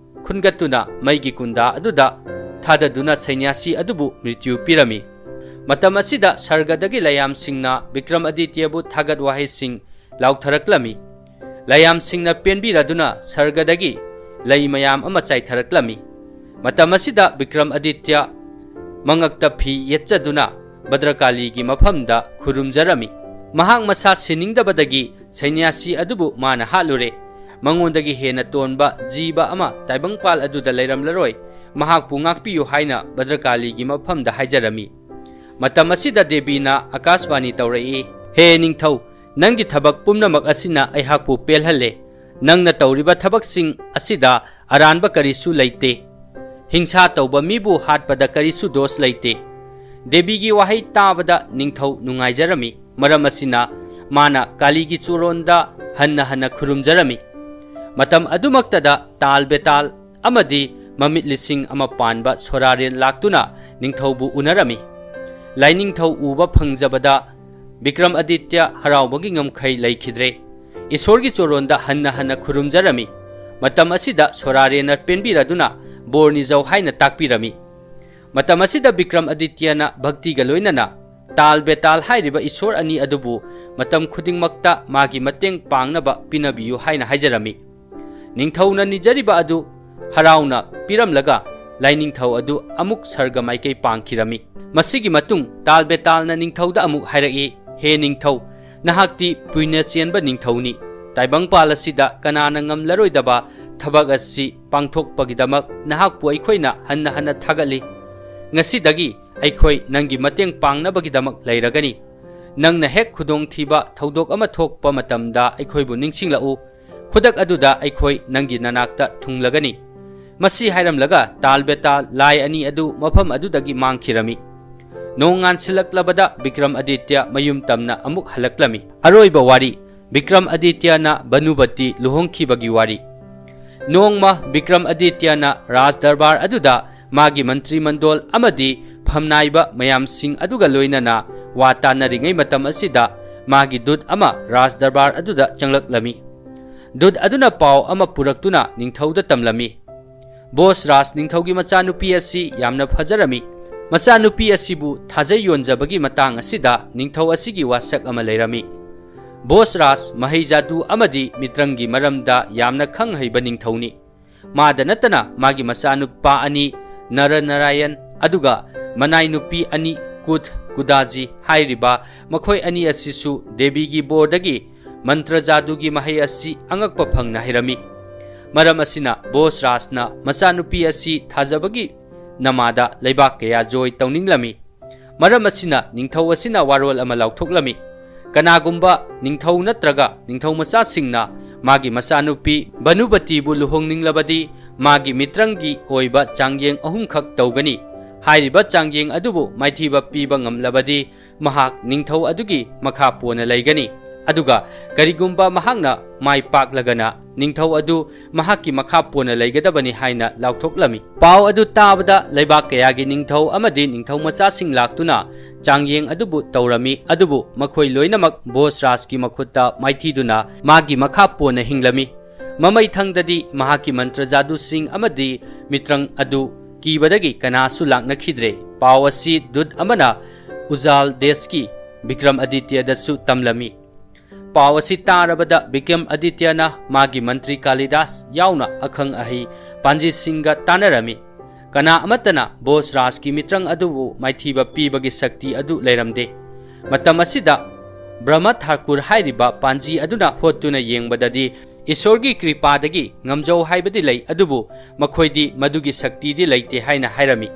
ꯈꯨꯟꯒꯠꯇꯨꯅ ꯃꯩꯒꯤ ꯀꯨꯟꯗꯥ ꯑꯗꯨꯗ ꯊꯥꯗꯗꯨꯅ ꯁꯩꯅ꯭ꯌꯥꯁꯤ ꯑꯗꯨꯕꯨ ꯃ꯭ꯔꯤꯇ꯭ꯌꯨ ꯄꯤꯔꯝꯃꯤ꯫ ꯃꯇꯝ ꯑꯁꯤꯗ ꯁꯔꯒꯗꯒꯤ ꯂꯥꯏꯌꯥꯝꯁꯤꯡꯅ ꯕꯤꯀ꯭ꯔꯝ ꯑꯗꯤꯇ꯭ꯌꯕꯨ ꯊꯥꯒꯠ ꯋꯥꯍꯩꯁꯤꯡ ꯂꯥꯎꯊꯔꯛꯂꯝꯃꯤ꯫ ꯂꯥꯏꯌꯥꯝꯁꯤꯡꯅ ꯄꯦꯟꯕꯤꯔꯗꯨꯅ ꯁꯔꯒꯗꯒꯤ ꯂꯩ ꯃꯌꯥꯝ ꯑꯃ ꯆꯥꯏꯊꯔꯛꯂꯝꯃꯤ꯫ ꯃꯇꯝ ꯑꯁꯤꯗ ꯕꯤꯀ꯭ꯔꯝ ꯑꯗꯤꯇ꯭ꯌ ꯃꯉꯛꯇ ꯐꯤ ꯌꯦꯠꯆꯗꯨꯅ ꯚꯗ꯭ꯔꯀꯥꯂꯤꯒꯤ ꯃꯐꯝꯗ ꯈꯨꯔꯨꯝꯖꯔꯝꯃꯤ꯫ ꯃꯍꯥꯛ ꯃꯁꯥ ꯁꯤꯅꯤꯡꯗꯕꯗꯒꯤ ꯁꯩꯅ꯭ꯌꯥꯁꯤ ꯑꯗꯨꯕꯨ ꯃꯥꯅ ꯍꯥꯠꯂꯨꯔꯦ꯫ ꯃꯉꯣꯟꯗꯒꯤ ꯍꯦꯟꯅ ꯇꯣꯟꯕ ꯖꯤꯕ ꯑꯃ ꯇꯥꯏꯕꯪꯄꯥꯜ ꯑꯗꯨꯗ ꯂꯩꯔꯝꯂꯔꯣꯏ꯫ ꯃꯍꯥꯛꯄꯨ ꯉꯥꯛꯄꯤꯌꯨ ꯍꯥꯏꯅ ꯚꯗ꯭ꯔꯀꯥꯂꯤꯒꯤ ꯃꯐꯝꯗ ꯍꯥꯏꯖꯔꯝꯃꯤ꯫ ꯃꯇꯝ ꯑꯁꯤꯗ ꯗꯦꯕꯤꯅ ꯑꯀꯥꯁꯕꯥꯅꯤ ꯇꯧꯔꯛꯏ, "ꯍꯦ ꯅꯤꯡꯊꯧ, ꯅꯪꯒꯤ ꯊꯕꯛ ꯄꯨꯝꯅꯃꯛ ꯑꯁꯤꯅ ꯑꯩꯍꯥꯛꯄꯨ ꯄꯦꯜꯍꯜꯂꯦ꯫ ꯅꯪꯅ ꯇꯧꯔꯤꯕ ꯊꯕꯛꯁꯤꯡ ꯑꯁꯤꯗ ꯑꯔꯥꯟꯕ ꯀꯔꯤꯁꯨ ꯂꯩꯇꯦ꯫ ꯍꯤꯡꯁꯥ ꯇꯧꯕ ꯃꯤꯕꯨ ꯍꯥꯠꯄꯗ ꯀꯔꯤꯁꯨ ꯗꯣꯁ ꯂꯩꯇꯦ"꯫ ꯗꯦꯕꯤꯒꯤ ꯋꯥꯍꯩ ꯇꯥꯕꯗ ꯅꯤꯡꯊꯧ ꯅꯨꯡꯉꯥꯏꯖꯔꯝꯃꯤ꯫ ꯃꯔꯝ ꯑꯁꯤꯅ ꯃꯥꯅ ꯀꯥꯂꯤꯒꯤ ꯆꯨꯔꯣꯟꯗ ꯍꯟꯅ ꯍꯟꯅ ꯈꯨꯔꯨꯝꯖꯔꯝꯃꯤ꯫ ꯃꯇꯝ ꯑꯗꯨꯃꯛꯇꯗ ꯇꯥꯜ ꯕꯦꯇꯥꯜ ꯑꯃꯗꯤ ꯃꯃꯤꯠ ꯂꯤꯁꯤꯡ ꯑꯃ ꯄꯥꯟꯕ ꯁꯣꯔꯥꯔꯦꯟ ꯂꯥꯛꯇꯨꯅ ꯅꯤꯡꯊꯧꯕꯨ ꯎꯅꯔꯝꯃꯤ꯫ ꯂꯥꯏꯅꯤꯡꯊꯧ ꯎꯕ ꯐꯪꯖꯕꯗ ꯕꯤꯀ꯭ꯔꯝ ꯑꯗꯤꯇ꯭ꯌ ꯍꯔꯥꯎꯕꯒꯤ ꯉꯝꯈꯩ ꯂꯩꯈꯤꯗ꯭ꯔꯦ꯫ ꯏꯁꯣꯔꯒꯤ ꯆꯣꯔꯣꯟꯗ ꯍꯟꯅ ꯍꯟꯅ ꯈꯨꯔꯨꯝꯖꯔꯝꯃꯤ꯫ ꯃꯇꯝ ꯑꯁꯤꯗ ꯁꯣꯔꯥꯔꯦꯟꯅ ꯄꯦꯟꯕꯤꯔꯗꯨꯅ ꯕꯣꯔ ꯅꯤꯖꯧ ꯍꯥꯏꯅ ꯇꯥꯛꯄꯤꯔꯝꯃꯤ꯫ ꯃꯇꯝ ꯑꯁꯤꯗ ꯕꯤꯀ꯭ꯔꯝ ꯑꯗꯤꯇ꯭ꯌꯅ ꯚꯛꯇꯤꯒ ꯂꯣꯏꯅꯅ ꯇꯥꯜ ꯕꯦꯇꯥꯜ ꯍꯥꯏꯔꯤꯕ ꯏꯁꯣꯔ ꯑꯅꯤ ꯑꯗꯨꯕꯨ ꯃꯇꯝ ꯈꯨꯗꯤꯡꯃꯛꯇ ꯃꯥꯒꯤ ꯃꯇꯦꯡ ꯄꯥꯡꯅꯕ ꯄꯤꯅꯕꯤꯌꯨ ꯍꯥꯏꯅ ꯍꯥꯏꯖꯔꯝꯃꯤ꯫ ꯅꯤꯡꯊꯧꯅ ꯅꯤꯖꯔꯤꯕ ꯑꯗꯨ ꯍꯔꯥꯎꯅ ꯄꯤꯔꯝꯂꯒ ꯂꯥꯏꯅꯤꯡꯊꯧ ꯑꯗꯨ ꯑꯃꯨꯛ ꯁꯔꯒ ꯃꯥꯏꯀꯩ ꯄꯥꯡꯈꯤꯔꯝꯃꯤ꯫ ꯃꯁꯤꯒꯤ ꯃꯇꯨꯡ ꯇꯥꯜ ꯕꯦꯇꯥꯜꯅ ꯅꯤꯡꯊꯧꯗ ꯑꯃꯨꯛ ꯍꯥꯏꯔꯛꯏ, "ꯍꯦ ꯅꯤꯡꯊꯧ, ꯅꯍꯥꯛꯇꯤ ꯄꯨꯏꯅ ꯆꯦꯟꯕ ꯅꯤꯡꯊꯧꯅꯤ꯫ ꯇꯥꯏꯕꯪꯄꯥꯜ ꯑꯁꯤꯗ ꯀꯅꯥꯅ ꯉꯝꯂꯔꯣꯏꯗꯕ ꯊꯕꯛ ꯑꯁꯤ ꯄꯥꯡꯊꯣꯛꯄꯒꯤꯗꯃꯛ ꯅꯍꯥꯛꯄꯨ ꯑꯩꯈꯣꯏꯅ ꯍꯟꯅ ꯍꯟꯅ ꯊꯥꯒꯠꯂꯤ꯫ ꯉꯁꯤꯗꯒꯤ ꯑꯩꯈꯣꯏ ꯅꯪꯒꯤ ꯃꯇꯦꯡ ꯄꯥꯡꯅꯕꯒꯤꯗꯃꯛ ꯂꯩꯔꯒꯅꯤ꯫ ꯅꯪꯅ ꯍꯦꯛ ꯈꯨꯗꯣꯡꯊꯤꯕ ꯊꯧꯗꯣꯛ ꯑꯃ ꯊꯣꯛꯄ ꯃꯇꯝꯗ ꯑꯩꯈꯣꯏꯕꯨ ꯅꯤꯡꯁꯤꯡꯂꯛꯎ꯫ ꯈꯨꯗꯛ ꯑꯗꯨꯗ ꯑꯩꯈꯣꯏ ꯅꯪꯒꯤ ꯅꯅꯥꯛꯇ ꯊꯨꯡꯂꯒꯅꯤ꯫" ꯃꯁꯤ ꯍꯥꯏꯔꯝꯂꯒ ꯇꯥꯜ ꯕꯦꯇꯥꯜ ꯂꯥꯏ ꯑꯅꯤ ꯑꯗꯨ ꯃꯐꯝ ꯑꯗꯨꯗꯒꯤ ꯃꯥꯡꯈꯤꯔꯝꯃꯤ꯫ ꯅꯣꯡ ꯉꯥꯟꯁꯤꯜꯂꯛꯂꯕꯗ ꯕꯤꯀ꯭ꯔꯝ ꯑꯗꯤꯇ꯭ꯌ ꯃꯌꯨꯝ ꯇꯝꯅ ꯑꯃꯨꯛ ꯍꯜꯂꯛꯂꯝꯃꯤ꯫ ꯑꯔꯣꯏꯕ ꯋꯥꯔꯤ, ꯕꯤꯀ꯭ꯔꯝ ꯑꯗꯤꯇ꯭ꯌꯅ ꯚꯅꯨꯕꯇꯤ ꯂꯨꯍꯣꯡꯈꯤꯕꯒꯤ ꯋꯥꯔꯤ꯫ ꯅꯣꯡꯃ ꯕꯤꯀ꯭ꯔꯝ ꯑꯗꯤꯇ꯭ꯌꯅ ꯔꯥꯖ ꯗꯔꯕꯥꯔ ꯑꯗꯨꯗ ꯃꯥꯒꯤ ꯃꯟꯇ꯭ꯔꯤ ꯃꯟꯗꯣꯜ ꯑꯃꯗꯤ ꯐꯝꯅꯥꯏꯕ ꯃꯌꯥꯝꯁꯤꯡ ꯑꯗꯨꯒ ꯂꯣꯏꯅꯅ ꯋꯥ ꯇꯥꯅꯔꯤꯉꯩ ꯃꯇꯝ ꯑꯁꯤꯗ ꯃꯥꯒꯤ ꯗꯨꯠ ꯑꯃ ꯔꯥꯖ ꯗꯔꯕꯥꯔ ꯑꯗꯨꯗ ꯆꯪꯂꯛꯂꯝꯃꯤ꯫ ꯗꯨꯠ ꯑꯗꯨꯅ ꯄꯥꯎ ꯑꯃ ꯄꯨꯔꯛꯇꯨꯅ ꯅꯤꯡꯊꯧꯗ ꯇꯝꯂꯝꯃꯤ꯫ "ꯕꯣꯁ ꯔꯥꯖ ꯅꯤꯡꯊꯧꯒꯤ ꯃꯆꯥꯅꯨꯄꯤ ꯑꯁꯤ ꯌꯥꯝꯅ ꯐꯖꯔꯝꯃꯤ꯫ ꯃꯆꯥꯅꯨꯄꯤ ꯑꯁꯤꯕꯨ ꯊꯥꯖꯩ ꯌꯣꯟꯖꯕꯒꯤ ꯃꯇꯥꯡ ꯑꯁꯤꯗ ꯅꯤꯡꯊꯧ ꯑꯁꯤꯒꯤ ꯋꯥꯁꯛ ꯑꯃ ꯂꯩꯔꯝꯃꯤ꯫ ꯕꯣꯁ ꯔꯥꯖ ꯃꯍꯩ ꯖꯥꯗꯨ ꯑꯃꯗꯤ ꯃꯤꯇ꯭ꯔꯪꯒꯤ ꯃꯔꯝꯗ ꯌꯥꯝꯅ ꯈꯪ ꯍꯩꯕ ꯅꯤꯡꯊꯧꯅꯤ꯫ ꯃꯥꯗ ꯅꯠꯇꯅ ꯃꯥꯒꯤ ꯃꯆꯥꯅꯨꯄꯥ ꯑꯅꯤ ꯅꯔꯅꯥꯔꯥꯌꯟ ꯑꯗꯨꯒ ꯃꯅꯥꯏ ꯅꯨꯄꯤ ꯑꯅꯤ ꯀꯨꯠ ꯀꯨꯗꯥꯖꯤ ꯍꯥꯏꯔꯤꯕ ꯃꯈꯣꯏ ꯑꯅꯤ ꯑꯁꯤꯁꯨ ꯗꯦꯕꯤꯒꯤ ꯕꯣꯔꯗꯒꯤ ꯃꯟꯇ꯭ꯔ ꯖꯥꯗꯨꯒꯤ ꯃꯍꯩ ꯑꯁꯤ ꯑꯉꯛꯄ ꯐꯪꯅ ꯍꯩꯔꯝꯃꯤ꯫ ꯃꯔꯝ ꯑꯁꯤꯅ ꯕꯣꯁ ꯔꯥꯖꯅ ꯃꯆꯥꯅꯨꯄꯤ ꯑꯁꯤ ꯊꯥꯖꯕꯒꯤ ꯅꯃꯥꯗ ꯂꯩꯕꯥꯛ ꯀꯌꯥ ꯖꯣꯏ ꯇꯧꯅꯤꯡꯂꯝꯃꯤ꯫ ꯃꯔꯝ ꯑꯁꯤꯅ ꯅꯤꯡꯊꯧ ꯑꯁꯤꯅ ꯋꯥꯔꯣꯜ ꯑꯃ ꯂꯥꯎꯊꯣꯛꯂꯝꯃꯤ꯫ ꯀꯅꯥꯒꯨꯝꯕ ꯅꯤꯡꯊꯧ ꯅꯠꯇ꯭ꯔꯒ ꯅꯤꯡꯊꯧ ꯃꯆꯥꯁꯤꯡꯅ ꯃꯥꯒꯤ ꯃꯆꯥꯅꯨꯄꯤ ꯚꯅꯨꯕꯇꯤꯕꯨ ꯂꯨꯍꯣꯡꯅꯤꯡꯂꯕꯗꯤ ꯃꯥꯒꯤ ꯃꯤꯇ꯭ꯔꯪꯒꯤ ꯑꯣꯏꯕ ꯆꯥꯡꯌꯦꯡ ꯑꯍꯨꯝꯈꯛ ꯇꯧꯒꯅꯤ꯫ ꯍꯥꯏꯔꯤꯕ ꯆꯥꯡꯌꯦꯡ ꯑꯗꯨꯕꯨ ꯃꯥꯏꯊꯤꯕ ꯄꯤꯕ ꯉꯝꯂꯕꯗꯤ ꯃꯍꯥꯛ ꯅꯤꯡꯊꯧ ꯑꯗꯨꯒꯤ ꯃꯈꯥ ꯄꯣꯟꯅ ꯂꯩꯒꯅꯤ꯫ ꯑꯗꯨꯒ ꯀꯔꯤꯒꯨꯝꯕ ꯃꯍꯥꯛꯅ ꯃꯥꯏ ꯄꯥꯛꯂꯒꯅ ꯅꯤꯡꯊꯧ ꯑꯗꯨ ꯃꯍꯥꯛꯀꯤ ꯃꯈꯥ ꯄꯣꯟꯅ ꯂꯩꯒꯗꯕꯅꯤ ꯍꯥꯏꯅ ꯂꯥꯎꯊꯣꯛꯂꯝꯃꯤ꯫ ꯄꯥꯎ ꯑꯗꯨ ꯇꯥꯕꯗ ꯂꯩꯕꯥꯛ ꯀꯌꯥꯒꯤ ꯅꯤꯡꯊꯧ ꯑꯃꯗꯤ ꯅꯤꯡꯊꯧ ꯃꯆꯥꯁꯤꯡ ꯂꯥꯛꯇꯨꯅ ꯆꯥꯡꯌꯦꯡ ꯑꯗꯨꯕꯨ ꯇꯧꯔꯝꯃꯤ, ꯑꯗꯨꯕꯨ ꯃꯈꯣꯏ ꯂꯣꯏꯅꯃꯛ ꯕꯣꯁ ꯔꯥꯖꯀꯤ ꯃꯈꯨꯠꯇ ꯃꯥꯏꯊꯤꯗꯨꯅ ꯃꯥꯒꯤ ꯃꯈꯥ ꯄꯣꯟꯅ ꯍꯤꯡꯂꯝꯃꯤ꯫ ꯃꯃꯩꯊꯪꯗꯗꯤ ꯃꯍꯥꯛꯀꯤ ꯃꯟꯇ꯭ꯔ ꯖꯥꯗꯨꯁꯤꯡ ꯑꯃꯗꯤ ꯃꯤꯇ꯭ꯔꯪ ꯑꯗꯨ ꯀꯤꯕꯗꯒꯤ ꯀꯅꯥꯁꯨ ꯂꯥꯛꯅꯈꯤꯗ꯭ꯔꯦ꯫ ꯄꯥꯎ ꯑꯁꯤ ꯗꯨꯠ ꯑꯃꯅ ꯎꯖꯥꯜ ꯗꯦꯁꯀꯤ ꯕꯤꯀ꯭ꯔꯝ ꯑꯗꯤꯇ꯭ꯌꯗꯁꯨ ꯇꯝꯂꯝꯃꯤ꯫ ꯄꯥꯎ ꯑꯁꯤ ꯇꯥꯔꯕꯗ ꯕꯤꯀ꯭ꯔꯝ ꯑꯗꯤꯇ꯭ꯌꯅ ꯃꯥꯒꯤ ꯃꯟꯇ꯭ꯔꯤ ꯀꯥꯂꯤꯗꯥꯁ ꯌꯥꯎꯅ ꯑꯈꯪ ꯑꯍꯩ ꯄꯥꯟꯖꯤꯁꯤꯡꯒ ꯇꯥꯟꯅꯔꯝꯃꯤ꯫ ꯀꯅꯥ ꯑꯃꯠꯇꯅ ꯕꯣꯁ ꯔꯥꯖꯀꯤ ꯃꯤꯇ꯭ꯔꯪ ꯑꯗꯨꯕꯨ ꯃꯥꯏꯊꯤꯕ ꯄꯤꯕꯒꯤ ꯁꯛꯇꯤ ꯑꯗꯨ ꯂꯩꯔꯝꯗꯦ꯫ ꯃꯇꯝ ꯑꯁꯤꯗ ꯕ꯭ꯔꯍꯃ ꯊꯥꯀꯨꯔ ꯍꯥꯏꯔꯤꯕ ꯄꯥꯟꯖꯤ ꯑꯗꯨꯅ ꯍꯣꯠꯇꯨꯅ ꯌꯦꯡꯕꯗꯗꯤ ꯏꯁꯣꯔꯒꯤ ꯀ꯭ꯔꯤꯄꯥꯗꯒꯤ ꯉꯝꯖꯧ ꯍꯥꯏꯕꯗꯤ ꯂꯩ, ꯑꯗꯨꯕꯨ ꯃꯈꯣꯏꯗꯤ ꯃꯗꯨꯒꯤ ꯁꯛꯇꯤꯗꯤ ꯂꯩꯇꯦ ꯍꯥꯏꯅ ꯍꯥꯏꯔꯝꯃꯤ꯫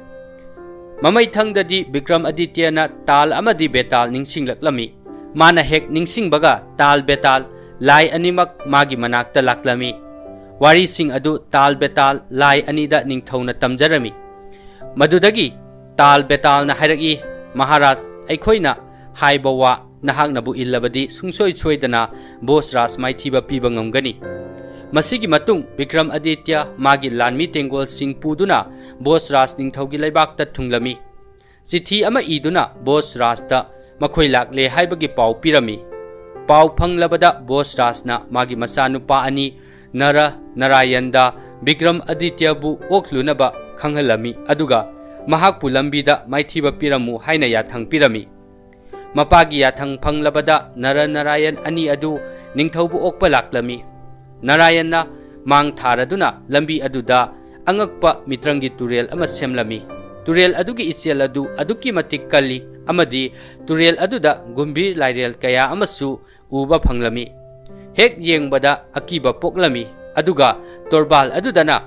ꯃꯃꯩꯊꯪꯗꯗꯤ ꯕꯤꯀ꯭ꯔꯝ ꯑꯗꯤꯇ꯭ꯌꯅ ꯇꯥꯜ ꯑꯃꯗꯤ ꯕꯦꯇꯥꯜ ꯅꯤꯡꯁꯤꯡꯂꯛꯂꯝꯃꯤ꯫ ꯃꯥꯅ ꯍꯦꯛ ꯅꯤꯡꯁꯤꯡꯕꯒ ꯇꯥꯜ ꯕꯦꯇꯥꯜ ꯂꯥꯏ ꯑꯅꯤꯃꯛ ꯃꯥꯒꯤ ꯃꯅꯥꯛꯇ ꯂꯥꯛꯂꯝꯃꯤ꯫ ꯋꯥꯔꯤꯁꯤꯡ ꯑꯗꯨ ꯇꯥꯜ ꯕꯦꯇꯥꯜ ꯂꯥꯏ ꯑꯅꯤꯗ ꯅꯤꯡꯊꯧꯅ ꯇꯝꯖꯔꯝꯃꯤ꯫ ꯃꯗꯨꯗꯒꯤ ꯇꯥꯜ ꯕꯦꯇꯥꯜꯅ ꯍꯥꯏꯔꯛꯏ, "ꯃꯍꯥꯔꯥꯖ, ꯑꯩꯈꯣꯏꯅ ꯍꯥꯏꯕ ꯋꯥ ꯅꯍꯥꯛꯅꯕꯨ ꯏꯜꯂꯕꯗꯤ ꯁꯨꯡꯁꯣꯏ ꯁꯣꯏꯗꯅ ꯕꯣꯁ ꯔꯥꯖ ꯃꯥꯏꯊꯤꯕ ꯄꯤꯕ ꯉꯝꯒꯅꯤ꯫" ꯃꯁꯤꯒꯤ ꯃꯇꯨꯡ ꯕꯤꯀ꯭ꯔꯝ ꯑꯗꯤꯇ꯭ꯌ ꯃꯥꯒꯤ ꯂꯥꯟꯃꯤ ꯇꯦꯡꯒꯣꯜꯁꯤꯡ ꯄꯨꯗꯨꯅ ꯕꯣꯁ ꯔꯥꯖ ꯅꯤꯡꯊꯧꯒꯤ ꯂꯩꯕꯥꯛꯇ ꯊꯨꯡꯂꯝꯃꯤ꯫ ꯆꯤꯊꯤ ꯑꯃ ꯏꯗꯨꯅ ꯕꯣꯁ ꯔꯥꯖꯇ ꯃꯈꯣꯏ ꯂꯥꯛꯂꯦ ꯍꯥꯏꯕꯒꯤ ꯄꯥꯎ ꯄꯤꯔꯝꯃꯤ꯫ ꯄꯥꯎ ꯐꯪꯂꯕꯗ ꯕꯣꯁ ꯔꯥꯖꯅ ꯃꯥꯒꯤ ꯃꯆꯥꯅꯨꯄꯥ ꯑꯅꯤ ꯅꯔ ꯅꯔꯥꯌꯟꯗ ꯕꯤꯀ꯭ꯔꯝ ꯑꯗꯤꯇ꯭ꯌꯕꯨ ꯑꯣꯛꯂꯨꯅꯕ ꯈꯪꯍꯜꯂꯝꯃꯤ, ꯑꯗꯨꯒ ꯃꯍꯥꯛꯄꯨ ꯂꯝꯕꯤꯗ ꯃꯥꯏꯊꯤꯕ ꯄꯤꯔꯝꯃꯨ ꯍꯥꯏꯅ ꯌꯥꯊꯪ ꯄꯤꯔꯝꯃꯤ꯫ ꯃꯄꯥꯒꯤ ꯌꯥꯊꯪ ꯐꯪꯂꯕꯗ ꯅꯔ ꯅꯔꯥꯌꯟ ꯑꯅꯤ ꯑꯗꯨ ꯅꯤꯡꯊꯧꯕꯨ ꯑꯣꯛꯄ ꯂꯥꯛꯂꯝꯃꯤ꯫ ꯅꯔꯥꯌꯟꯅ ꯃꯥꯡ ꯊꯥꯔꯗꯨꯅ ꯂꯝꯕꯤ ꯑꯗꯨꯗ ꯑꯉꯛꯄ ꯃꯤꯇ꯭ꯔꯪꯒꯤ ꯇꯨꯔꯦꯜ ꯑꯃ ꯁꯦꯝꯂꯝꯃꯤ꯫ ꯇꯨꯔꯦꯜ ꯑꯗꯨꯒꯤ ꯏꯆꯦꯜ ꯑꯗꯨ ꯑꯗꯨꯛꯀꯤ ꯃꯇꯤꯛ ꯀꯜꯂꯤ ꯑꯃꯗꯤ ꯇꯨꯔꯦꯜ ꯑꯗꯨꯗ ꯒꯨꯝꯚꯤꯔ ꯂꯥꯏꯔꯦꯜ ꯀꯌꯥ ꯑꯃꯁꯨ ꯎꯕ ꯐꯪꯂꯝꯃꯤ꯫ ꯍꯦꯛ ꯌꯦꯡꯕꯗ ꯑꯀꯤꯕ ꯄꯣꯛꯂꯝꯃꯤ, ꯑꯗꯨꯒ ꯇꯣꯔꯕꯥꯜ ꯑꯗꯨꯗꯅ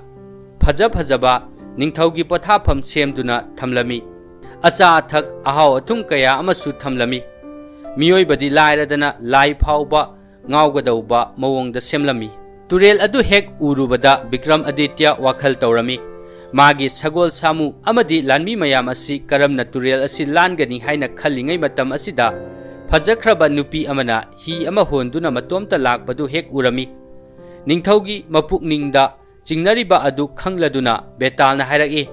ꯐꯖ ꯐꯖꯕ ꯅꯤꯡꯊꯧꯒꯤ ꯄꯣꯊꯥꯐꯝ ꯁꯦꯝꯗꯨꯅ ꯊꯝꯂꯝꯃꯤ꯫ ꯑꯆꯥ ꯑꯊꯛ, ꯑꯍꯥꯎ ꯑꯊꯨꯝ ꯀꯌꯥ ꯑꯃꯁꯨ ꯊꯝꯂꯝꯃꯤ꯫ ꯃꯤꯑꯣꯏꯕꯗꯤ ꯂꯥꯏꯔꯗꯅ ꯂꯥꯏ ꯐꯥꯎꯕ ꯉꯥꯎꯒꯗꯧꯕ ꯃꯑꯣꯡꯗ ꯁꯦꯝꯂꯝꯃꯤ꯫ ꯇꯨꯔꯦꯜ ꯑꯗꯨ ꯍꯦꯛ ꯎꯔꯨꯕꯗ ꯕꯤꯀ꯭ꯔꯝ ꯑꯗꯤꯇ꯭ꯌ ꯋꯥꯈꯜ ꯇꯧꯔꯝꯃꯤ꯫ ꯃꯥꯒꯤ ꯁꯒꯣꯜ ꯁꯥꯃꯨ ꯑꯃꯗꯤ ꯂꯥꯟꯃꯤ ꯃꯌꯥꯝ ꯑꯁꯤ ꯀꯔꯝꯅ ꯇꯨꯔꯦꯜ ꯑꯁꯤ ꯂꯥꯟꯒꯅꯤ ꯍꯥꯏꯅ ꯈꯜꯂꯤꯉꯩ ꯃꯇꯝ ꯑꯁꯤꯗ, ꯐꯖꯈ꯭ꯔꯕ ꯅꯨꯄꯤ ꯑꯃꯅ ꯍꯤ ꯑꯃ ꯍꯣꯟꯗꯨꯅ ꯃꯇꯣꯝꯇ ꯂꯥꯛꯄꯗꯨ ꯍꯦꯛ ꯎꯔꯝꯃꯤ꯫ ꯅꯤꯡꯊꯧꯒꯤ ꯃꯄꯨꯛꯅꯤꯡꯗ ꯆꯤꯡꯅꯔꯤꯕ ꯑꯗꯨ ꯈꯪꯂꯗꯨꯅ ꯕꯦꯇꯥꯜꯅ ꯍꯥꯏꯔꯛꯏ,